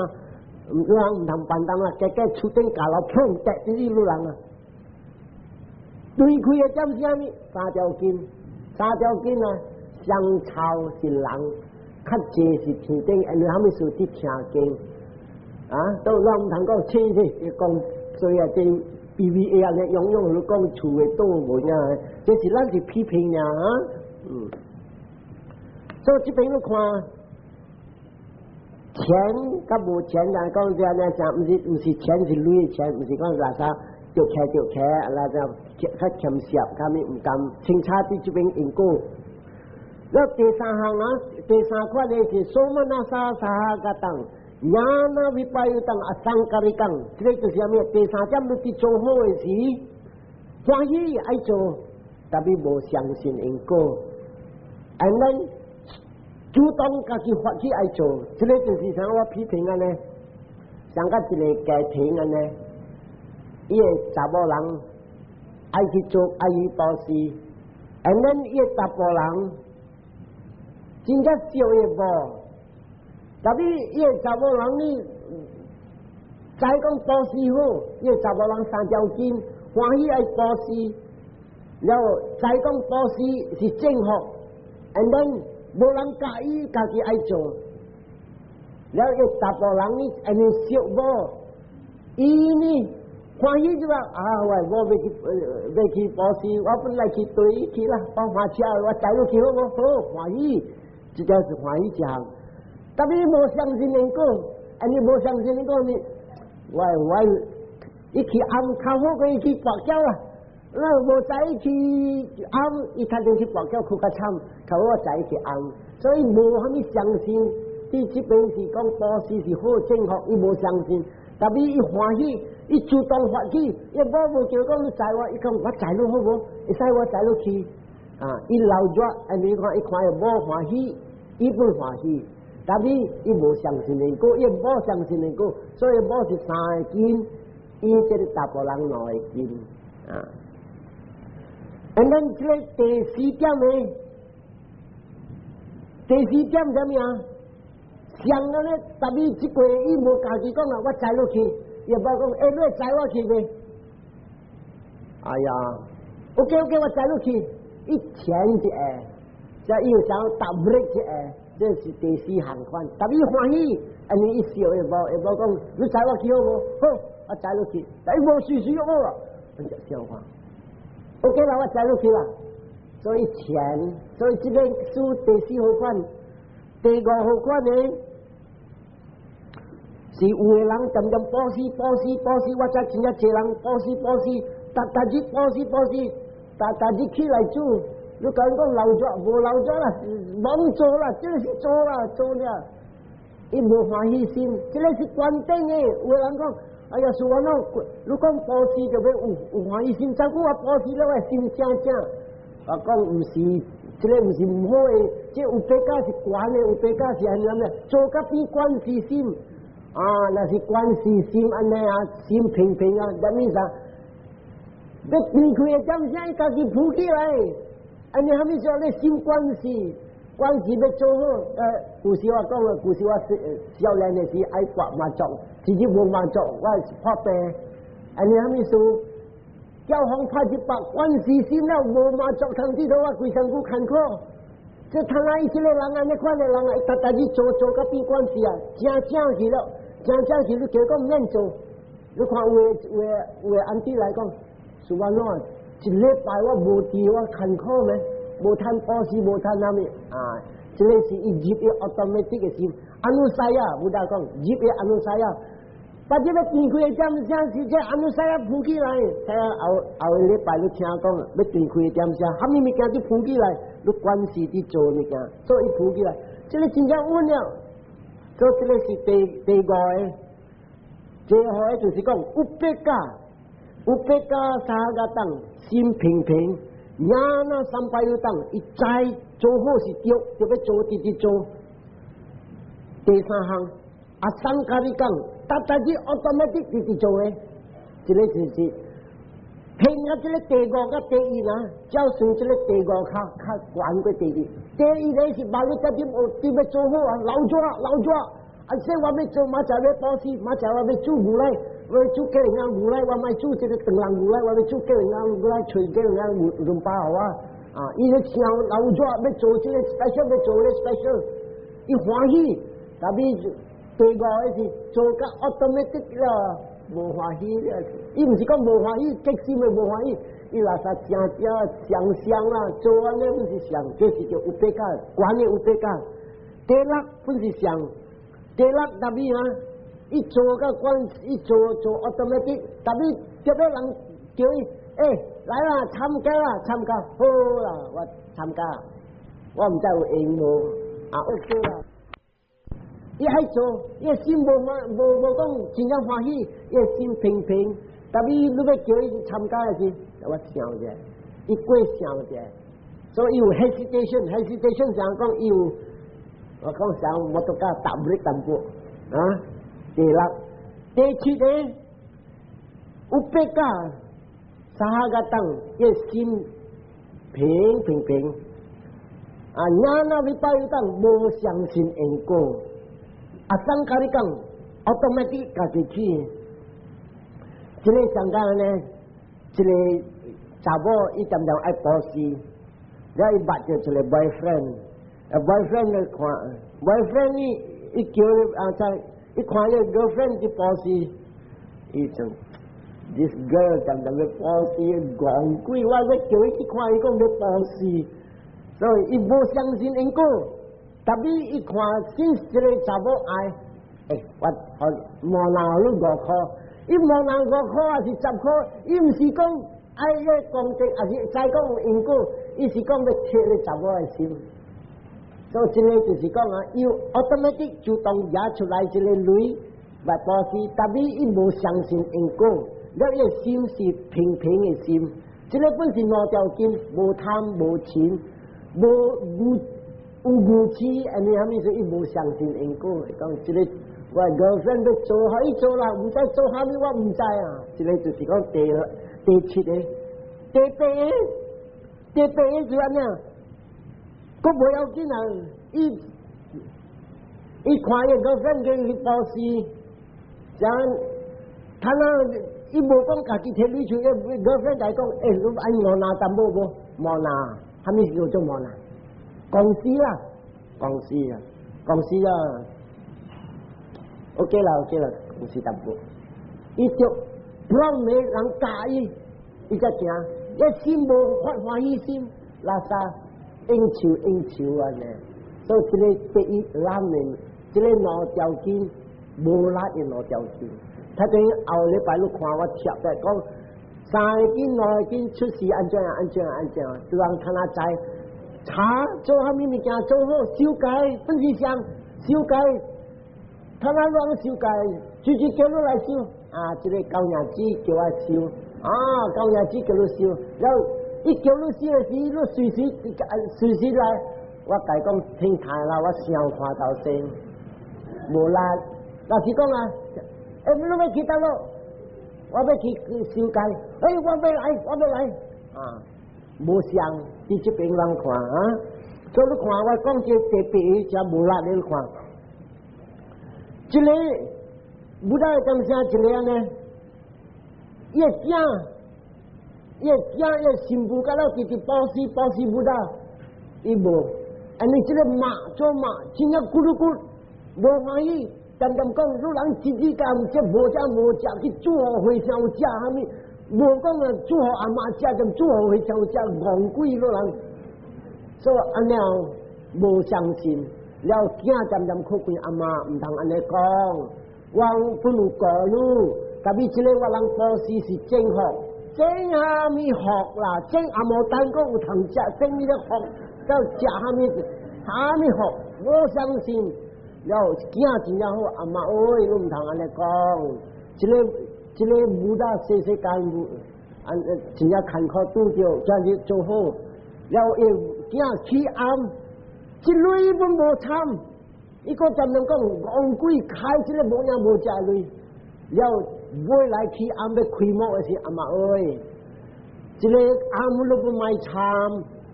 你人毋通辦當啦，結果出頂架樓砰跌佇你人啊！對開的點啥物？三條筋，三條筋啊！上臭是人，較濟是天頂，因為啥物事佇聽經啊？都咱毋通講凊死，講所以啊，這 PVA 啊，你用用你講厝的倒無影，這是咱是批評爾啊，嗯。所以這邊你看，錢佮無錢人講這呢啥，毋是毋是錢是鐳的錢，毋是講垃圾著徛著徛，垃圾較儉攝，較物毋甘，清查佇這邊因果。了第三項啊，第三款的是所嘛那沙沙個當。ญาณวิปปยุตังอสังกัริกัง，這個就是啥物？第三點，你佇做好的時，歡喜愛做，但是無相信因果，and then 主動家己發起愛做，這個就是啥？我批評按呢，像佮一個家庭按呢，伊的查某人愛去做，愛去布施，and then 伊的查埔人真正惜伊某。但是伊个查某人呢，知講布施好，伊個查某人三條筋，歡喜愛布施，了後知講布施是正確，and then 無人教伊，家己愛做，了伊查埔人呢，按呢惜某，伊呢歡喜就話啊，我某欲去欲去布施，我本來去綴伊去啦，我駛車，我載你去好無？好，歡喜，這條是歡喜一項。但是無相信因果，按呢無相信因果呢？我我伊去暗較好過伊去跋筊啦。那無載伊去暗，伊較定去跋筊哭較慘，較好我載伊去暗。所以無啥物相信，佇這邊是講布施是好正確，伊無相信。但是伊歡喜，伊主動發起，伊某無叫講你載我，伊講我載你好無？會使我載你去。啊，伊流熱，按呢看伊看伊某歡喜，伊本歡喜。但是伊無相信因果，伊無相信因果，所以某是三個斤，伊這個查埔人兩個斤啊。And then 這個第四點呢？第四點啥物啊？上個咧，但是這個伊無家己講啊，我載你去，伊無講，欸，你會載我去未？哎呀，OK OK，我載你去，伊錢一下，這伊有想搭 brake 一下，這是第四項款。但伊歡喜，按呢伊笑伊無，伊無講，你載我去好無？好，我載你去，但伊無隨隨好啊，真正笑話。OK 啦，我載你去啦。所以錢，所以這個書第四號款，第五號款呢，是有的人漸漸布施布施布施，我知真正濟人布施布施，逐逐日布施布施，逐逐日起來煮。你講講老咗無老咗啦，罔做啦，這個是做啦，做了，伊無歡喜心，這個是關鍵的。有的人講，哎呀，是我喏，你講布施就欲有有歡喜心，怎久我布施了，我心正正。我講毋是，這個毋是毋好的，這有比較是懸的，有比較是按怎呢？做甲比觀世心啊，若是觀世心按呢啊，心平平啊，啥物啥？欲斷開的點聲，伊家己浮起來。按呢蝦米說？你心觀世，觀世欲做好。舊時我講了，舊時我少年的時愛拔麻將，自己無麻將，我是破病。按呢蝦米事？叫風拍一百，觀世心了無麻將，通知頭我規身軀艱苦。這他那伊這個人按呢款的人啊，逐逐日做做甲變觀世啊，正正去了，正正去你叫講免做。你看有的有的有的安弟來講，是安怎？一禮拜我無佇我艱苦咩？無趁布施，無趁啥物啊？這個是伊入伊 automatic 的心。 Anusaya，Buddha 講入伊 anusaya。把這個斷開的點聲是這 anusaya 浮起來，聽後後個禮拜你聽講，欲斷開的點聲，啥物物件都浮起來，你關係佇做物件，所以浮起來，這個真正穩了。所以這個是第五個，最後個就是講upekkha，upekkha sahagataṃ，心平平，ญาณสัมปยุตัง，伊知做好是對，就欲做直直做。第三項，asaṅkhārikaṃ，逐逐日 automatic 直直做的，這個就是聽啊！這個第五佮第一啦，照算這個第五較較懸過第一。第一個是萬一家己有點欲做好啊，老咗老咗，啊說我欲做，明仔欲布施，明仔我欲煮牛奶，我欲煮雞卵牛奶，我莫煮這個長人牛奶，我欲煮雞卵牛奶，揣雞卵牛麵包予我。啊，伊咧想老咗欲做這個 special，欲做咧 special，伊歡喜，但是第五個是做甲 automatic 了。無歡喜，伊毋是講無歡喜，激心的無歡喜，伊垃圾正正想想啦，做按呢本是想，這是叫 upekkha，懸的 upekkha。第六本是想，第六 tapi 啊，伊做甲關，伊做做 automatic，tapi 特別人叫伊，欸，來啦，參加啦，參加，好啦，我參加，我毋知有閒無，啊，OK 啦。伊愛做，伊心無歡，無無講真正歡喜，伊心平平。Tapi 你欲叫伊參加的時，我想者，伊過想者，所以伊有 hesitation，hesitation 想講伊有，我講想我都甲答不淡薄啊。第六、第七個，upekkha sahagata，伊心平平平。啊，ñāna vippayutta 無相信因果。Asaṅkhārikaṃ，automatic 家己去。這個上間呢，這個查某伊常常愛布施，了伊捌著一個 boyfriend，啊 boyfriend 來看，boyfriend 伊伊叫啊在，伊看伊 girlfriend 去布施，伊就 this girl 常常欲布施，戇鬼，我欲叫伊去看，伊講欲布施，所以伊無相信因果。Tapi 伊看先這個查某愛，欸，我予無拿你五箍，伊無拿五箍抑是10箍，伊毋是講愛個功德，抑是知講有因果，伊是講欲摕咧查某的心。所以這個就是講啊，伊 automatic 主動拿出來這個鐳來布施，tapi 伊無相信因果，了伊的心是平平的心。這個本是兩條筋，無貪無嗔，無無。有愚痴，按呢啥物說伊無相信因果，講這個我 girlfriend 欲做予伊做啦，毋知做啥物，我毋知啊。這個就是講第七個，第八個，第八個就按呢，閣無要緊啊！伊伊看伊 girlfriend 去布施，像他那伊無講家己提鐳出，伊 girlfriend 來講，欸，你愛五拿淡薄無？無拿，啥物叫做無拿？公司啦，公司啊，公司啊，OK 啦，OK 啦，公司淡薄。伊就讓沒人教伊，伊才行，伊心無發歡喜心，垃圾應酬應酬按呢。所以這個第一難的，這個兩條筋無力的兩條筋。他等於後禮拜你看我貼在講三個筋兩個筋出事按怎按怎按怎，就讓他那知。查做啥物物件做好修改，本是想修改，他那亂修改，直接叫你來修啊！這個高娘子叫我修啊，高娘子叫你修，然後伊叫你修的時，你隨時隨時來。我共伊講聽台啦，我想看頭先，無力。老實講啊，欸，你欲去佗落？我欲去修改，欸，我欲來，我欲來啊！無相，佇這邊人看啊，所以你看我講這第八個才無力，你看，這個無力的當聲一個按呢，伊的囝，伊的囝，伊的新婦甲了直直布施布施無力，伊無，按呢這個媽做媽真正咕嚕咕，無歡喜，恬恬講，你人自己家這無食無食去煮予和尚有食啥物？無講啊，煮予阿嬤食，就煮予和尚食，戇鬼老人。所以按呢無相信，了囝漸漸靠近阿嬤，毋通按呢講。我本有顧慮，tapi 這個我人布施是正福，種啥物福啦？種阿摩蛋閣有通食，種你個福，到食啥物？啥物福？無相信。了囝真正好，阿嬤喂，你毋通按呢講，這個。這個武大細細間，按真正艱苦拄著，這樣子做好，了伊囝起暗，一鐳攏無參，伊閣專門講戇鬼開這個無影無食鐳，了尾來起暗欲開幕的時，阿嬤喂，這個暗你都莫參，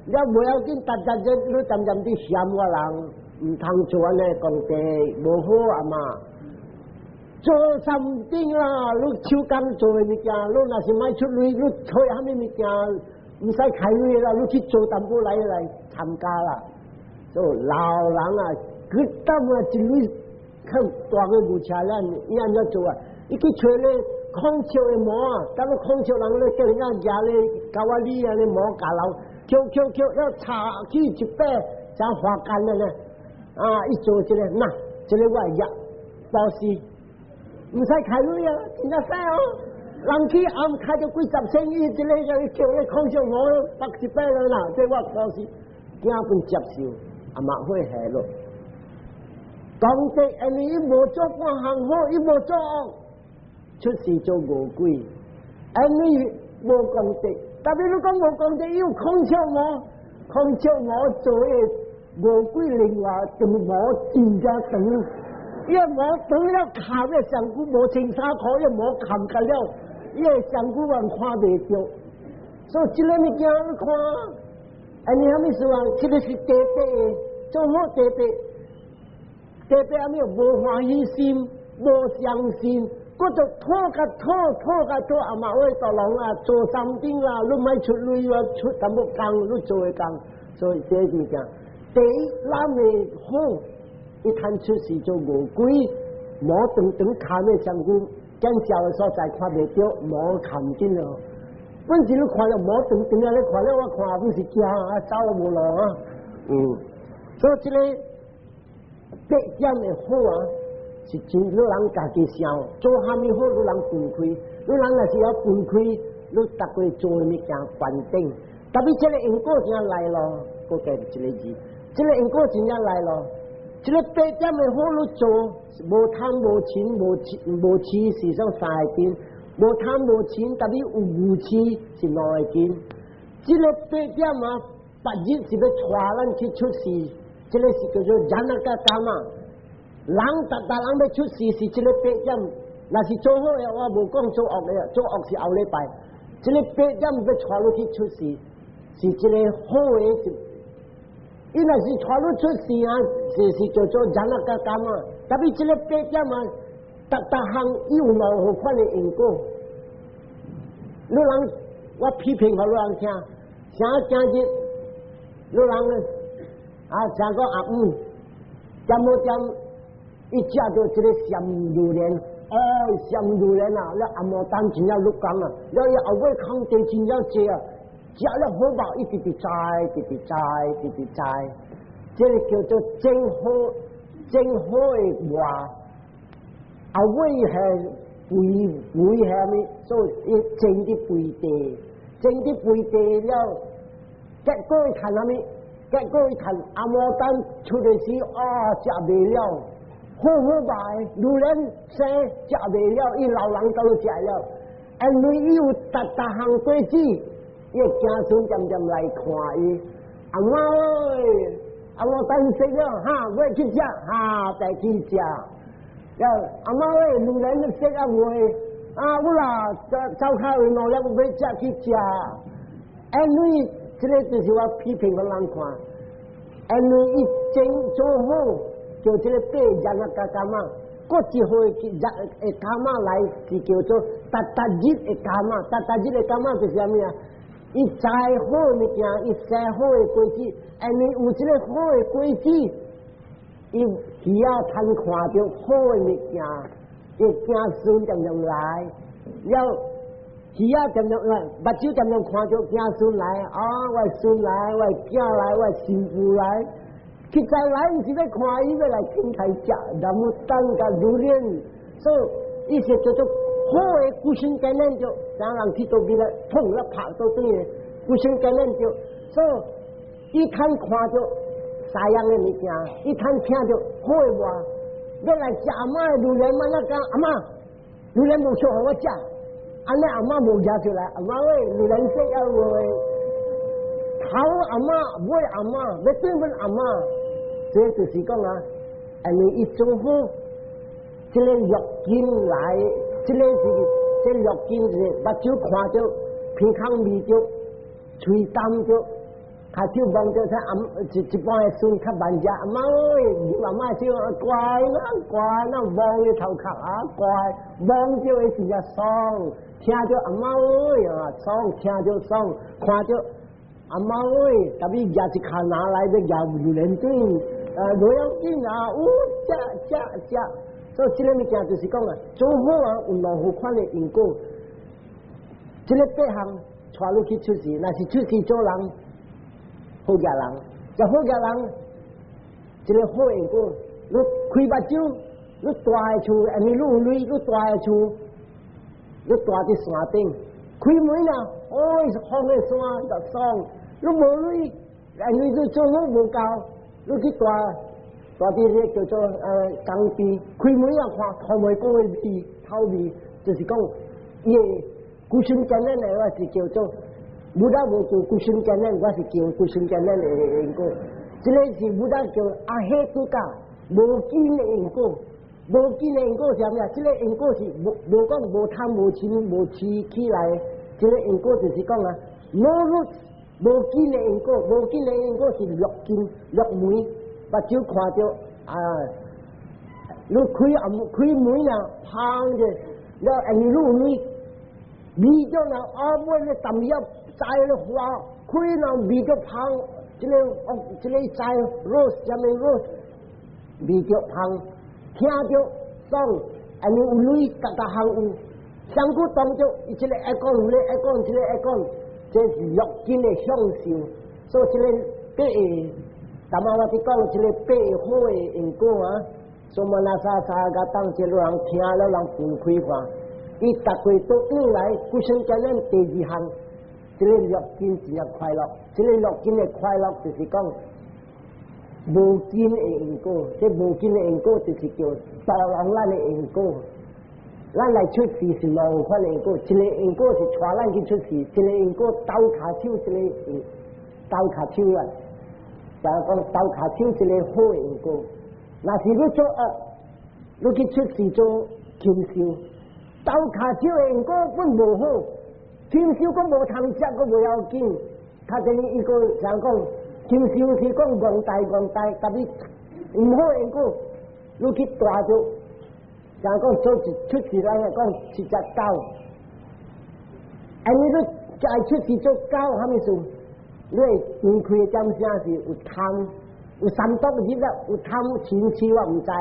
了無要緊，逐逐日你漸漸佇嫌我人，毋通做按呢功德，無好阿嬤。做三頂啦，你手工做的物件，你若是莫出鐳，你揣啥物物件，毋使開鐳啦，你去做淡薄來來參加啦。所以老人啊，佢當啊一鐳較大個牛車咱，伊按怎做啊？伊去揣咧，孔雀的毛啊，當個孔雀人咧叫人家舉咧高仔里啊，咧毛架樓，抾抾抾，了插起一擺，像花干了呢。啊，伊做這個，吶，這個我會業布施，毋使開鐳啊，真正使哦。人去暗開咗幾十千億，這個就叫咧孔雀毛拔一擺了啦，這我布施，驚本接受，阿媽會下咯。功德，因為伊無做半項好，伊無做惡，出世做餓鬼。因為無功德，特別你講無功德，伊有孔雀毛，孔雀毛做的餓鬼另外長毛真正長，伊個毛長了冚咧上久無穿衫褲，伊個毛冚甲了，伊個上久人看袂著。所以這個物件你看，按呢啥物事啊？這個是第八的，做好第八。第八啥物？無歡喜心，無傷心，閣就討較討，討較討，阿媽喂大人啊，做三頂啦，你莫出鐳啊，出淡薄工，你做的工，所以這物件，第一，咱的好，伊趁出世做餓鬼，毛長長砍的上久，見照的所在看袂著，毛砍緊了。本身你看了毛長長啊，你看了我看不是驚啊，走無路啊，所以這個。八點的好啊，是真你人家己想，做蝦米好，你人分開。你人若是要分開，你逐個做的物件關頂。特別這個因果真來咯，閣加一個字，這個因果真正來咯。這個八點的好你做，無貪無嗔無痴無痴是算三個根，無貪無嗔，特別有愚痴是兩個根。這個八點啊，別日是欲帶咱去出世。這個是叫做 janaka kamma，人逐逐人欲出世是這個八點，若是做好的，我無講做惡的，做惡是後禮拜。這個八點欲帶你去出世，是這個好的。伊若是帶你出世啊，是叫做 janaka kamma。特別這個八點啊，逐逐項有兩款的因果。你人我批評予你人聽，啥今日你人啊，像講阿姆，點無點，伊食著這個鹹榴蓮，哦，鹹榴蓮啊，了阿摩丹真正落工啊，了伊後尾空地真正濟啊，食了好飽，一直直栽，直直栽，直直栽，這個叫做真好，真好的話，後尾係肥肥係物，所以伊種佇肥地，種佇肥地了，結果伊趁啥物？結果伊趁阿摩丹出的時，啊，食袂了，好好賣，榴蓮生食袂了，伊老人都食了，因為伊有逐逐項果子，伊的子孫漸漸來看伊，阿媽喂，阿摩丹食了，哈，欲去食，哈，再去食。了阿媽喂，榴蓮你食啊未？啊，有啦，走走較有兩粒欲食去食，因為這個就是我批評予人看。因為伊種做好，叫這個八 janaka kamma，閣一回的 kamma 來是叫做逐逐日的 kamma，逐逐日的 kamma 就是啥物啊？伊栽好物件，伊生好的果子，因為有這個好的果子，伊耳仔通看著好的物件，伊子孫漸漸來，了耳仔漸漸來，目睭漸漸看著子孫來，啊，我孫來，我囝來，我新婦來，實在來毋是欲看伊，欲來傾開食，然後等甲榴蓮，所以伊是叫做好的孤身艰難著，啥人去倒邊咧，碰了拍倒轉的，孤身艱難著，所以伊通看著三樣的物件，伊通聽著好的話，欲來食阿媽的榴蓮，嘛那講阿媽，榴蓮無燒予我食，按呢阿媽無舉出來，阿媽喂，榴蓮食啊無？頭阿媽，尾阿媽，欲轉阮阿媽，這就是講啊，因為伊做好，這個六根來，這個是這六根是目睭看著，鼻孔聞著，喙擔著，跤手摸著，睇阿一一般的孫較慢食，阿媽喂，阿媽笑乖啦乖啦，摸伊頭殼啊乖，摸著會真正爽，聽著阿媽喂啊爽，聽著爽，看著阿媽喂，特別舉一跤拿來欲舉榴蓮轉，啊無要緊啊，有食食食，所以這个物件就是講啊，做好啊有兩副款的因果。這个八項帶你去出世，若是出世做人，好額人，就好額人，這个好因果，你開目睭，你蹛的厝，因為你有鐳，你蹛的厝，你蹛佇山頂，開門啊，哦，風的山就爽，你無鐳，因為你做好無夠，你去蹛蹛佇個叫做江邊，開門啊看，頭尾講的味，頭味，就是講伊的孤身艱難的，我是叫做 Buddha 無叫孤身艱難，我是叫孤身艱難的因果。這个是 Buddha 叫ahetuka 無根的因果，無根的因果是啥物啊？這个因果是無無講無貪無嗔無痴起來，這个因果就是講啊，no root 無根的因果，無根的因果是六根六門，目睭看著啊，你開暗開門啊，芳者，了因為你有鐳，味著呢，啊尾咧淡葉摘咧花，開了味著芳，這个哦，這个摘 rose 啥物 rose，味著芳，聽著爽，因為有鐳，逐逐項有，身軀當作伊這个愛講，有咧愛講，這个愛講，這是六根的享受，所以這个八個，頭仔我佇講這个八個好的因果啊，somanassa sahagata，這个人聽了人分開看，伊逐個都轉來，孤身艱難第二項，這个六根真正快樂，這个六根的快樂就是講無根的因果，這無根的因果就是叫導人咱的因果。咱來出世是兩款因果，一个因果是帶咱去出世，一个因果鬥跤手，一个鬥跤手啊，就講鬥跤手一个好的因果。若是你做惡，你去出世做禽獸，鬥跤手的因果本無好，禽獸閣無通食，閣無要緊。較等於伊個像講，禽獸是講戇呆戇呆，特別毋好因果，你去蹛著。像講做一出世來講是隻狗，按呢你再出世做狗，啥物事？你會斷開的點聲是有貪，有三毒入了，有貪嗔痴我毋知，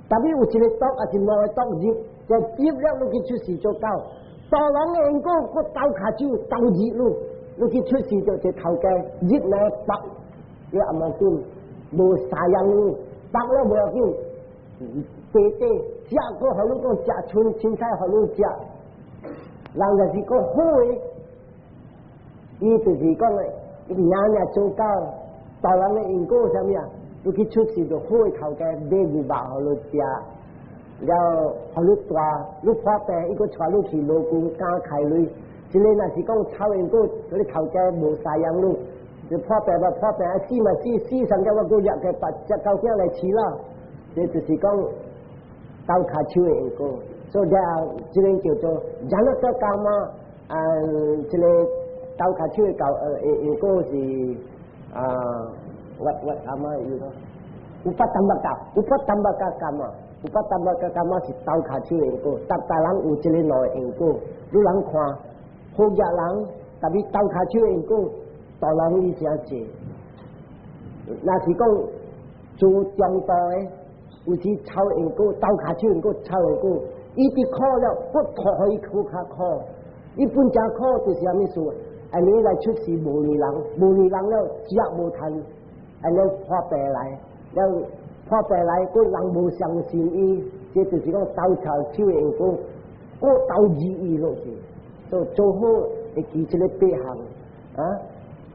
特別有一個毒，抑是兩個毒入，就入了你去出世做狗。大人的因果，閣鬥跤手鬥入你，你去出世做一個頭家，入來縛，你也無緊，無啥樣你，縛了無要緊，白白食閣予你講食春凊彩予你食，人就是講好的，伊就是講的，伊爾爾做狗，大人的因果啥物啊？你去出世就好的頭家買牛肉予你食，了予你蹛，你破病，伊閣帶你去勞工敢開鐳。這个若是講臭因果，嗰個頭家無赡養你，就破病嘛破病，死嘛死，死上咗我閣掠個白隻狗仔來飼啦。這就是講鬥跤手的因果，所以這這個叫做 janaka kamma，啊，這个鬥跤手的教因果是啊，what kamma 有咯？Upatthambhaka，upatthambhaka kamma，upatthambhaka kamma 是鬥跤手的因果，逐逐人有這个兩个因果，你人看好額人，特別鬥跤手的因果，大人伊誠濟。若是講做中道的，有時臭因果，鬥跤手因果，臭因果，伊佇苦了，閣苦予伊苦較苦。伊本誠苦就是啥物事？按呢來出世無理人，無理人了食無趁，按呢破病來，了破病來，閣人無相信伊，這就是講鬥跤手的因果，閣鬥字伊落去，所以做好會記這个八項啊，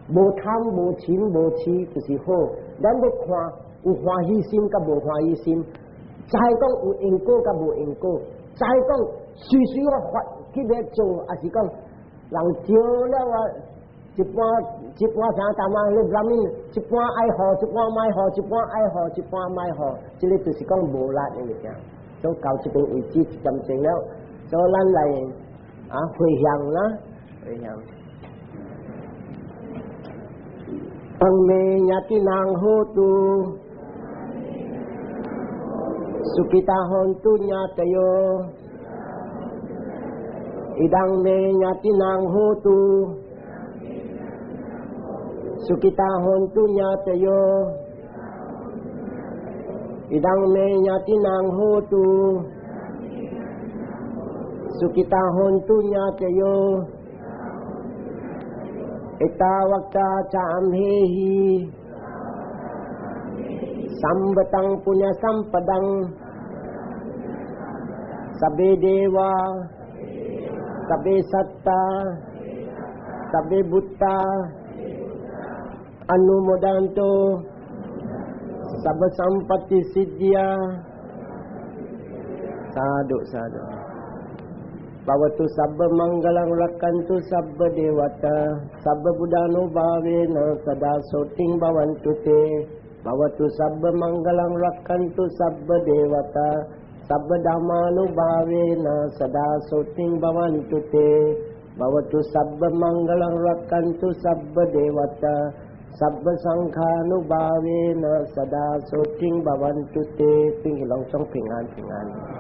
無貪無嗔無痴就是好。咱欲看有歡喜心佮無歡喜心，知講有因果佮無因果，知講隨隨我發去欲做，抑是講人招了啊，一般一般啥淡仔，你啥物一般愛予，一般莫予，一般愛予，一般莫予，這个就是講無力的物件。所以到這邊為止一點鐘了，所以咱來啊回向啦，回向。當me ñātinam hotu sukhita hontu ñātayo idam me ñātinam hotu sukhita hontu ñātayo. Idaṃ me ñātinam hotu. Sukhitā hontu ñātayo. Ettāvatā ca amhehi. Sambhataṃ puññasampadaṃ. Sabbe deva. Sabbe satta. Sabbe bhūta. Anumodantu. Sabba sampatti siddhiyā. Sādhu sādhu. Bhavatu sabba maṅgalaṃ rakkhantu sabba devatā sabba buddhānubhāvena sadā sotiṃ bhavantu te. Bhavatu sabba maṅgalaṃ rakkhantu sabba devatā sabba dhammānubhāvena sadā sotiṃ bhavantu te. Bhavatu sabba maṅgalaṃ rakkhantu sabba devatā sabba saṅkhānubhāvena sadā sotiṃ bhavantu te. 願攏總平安平安。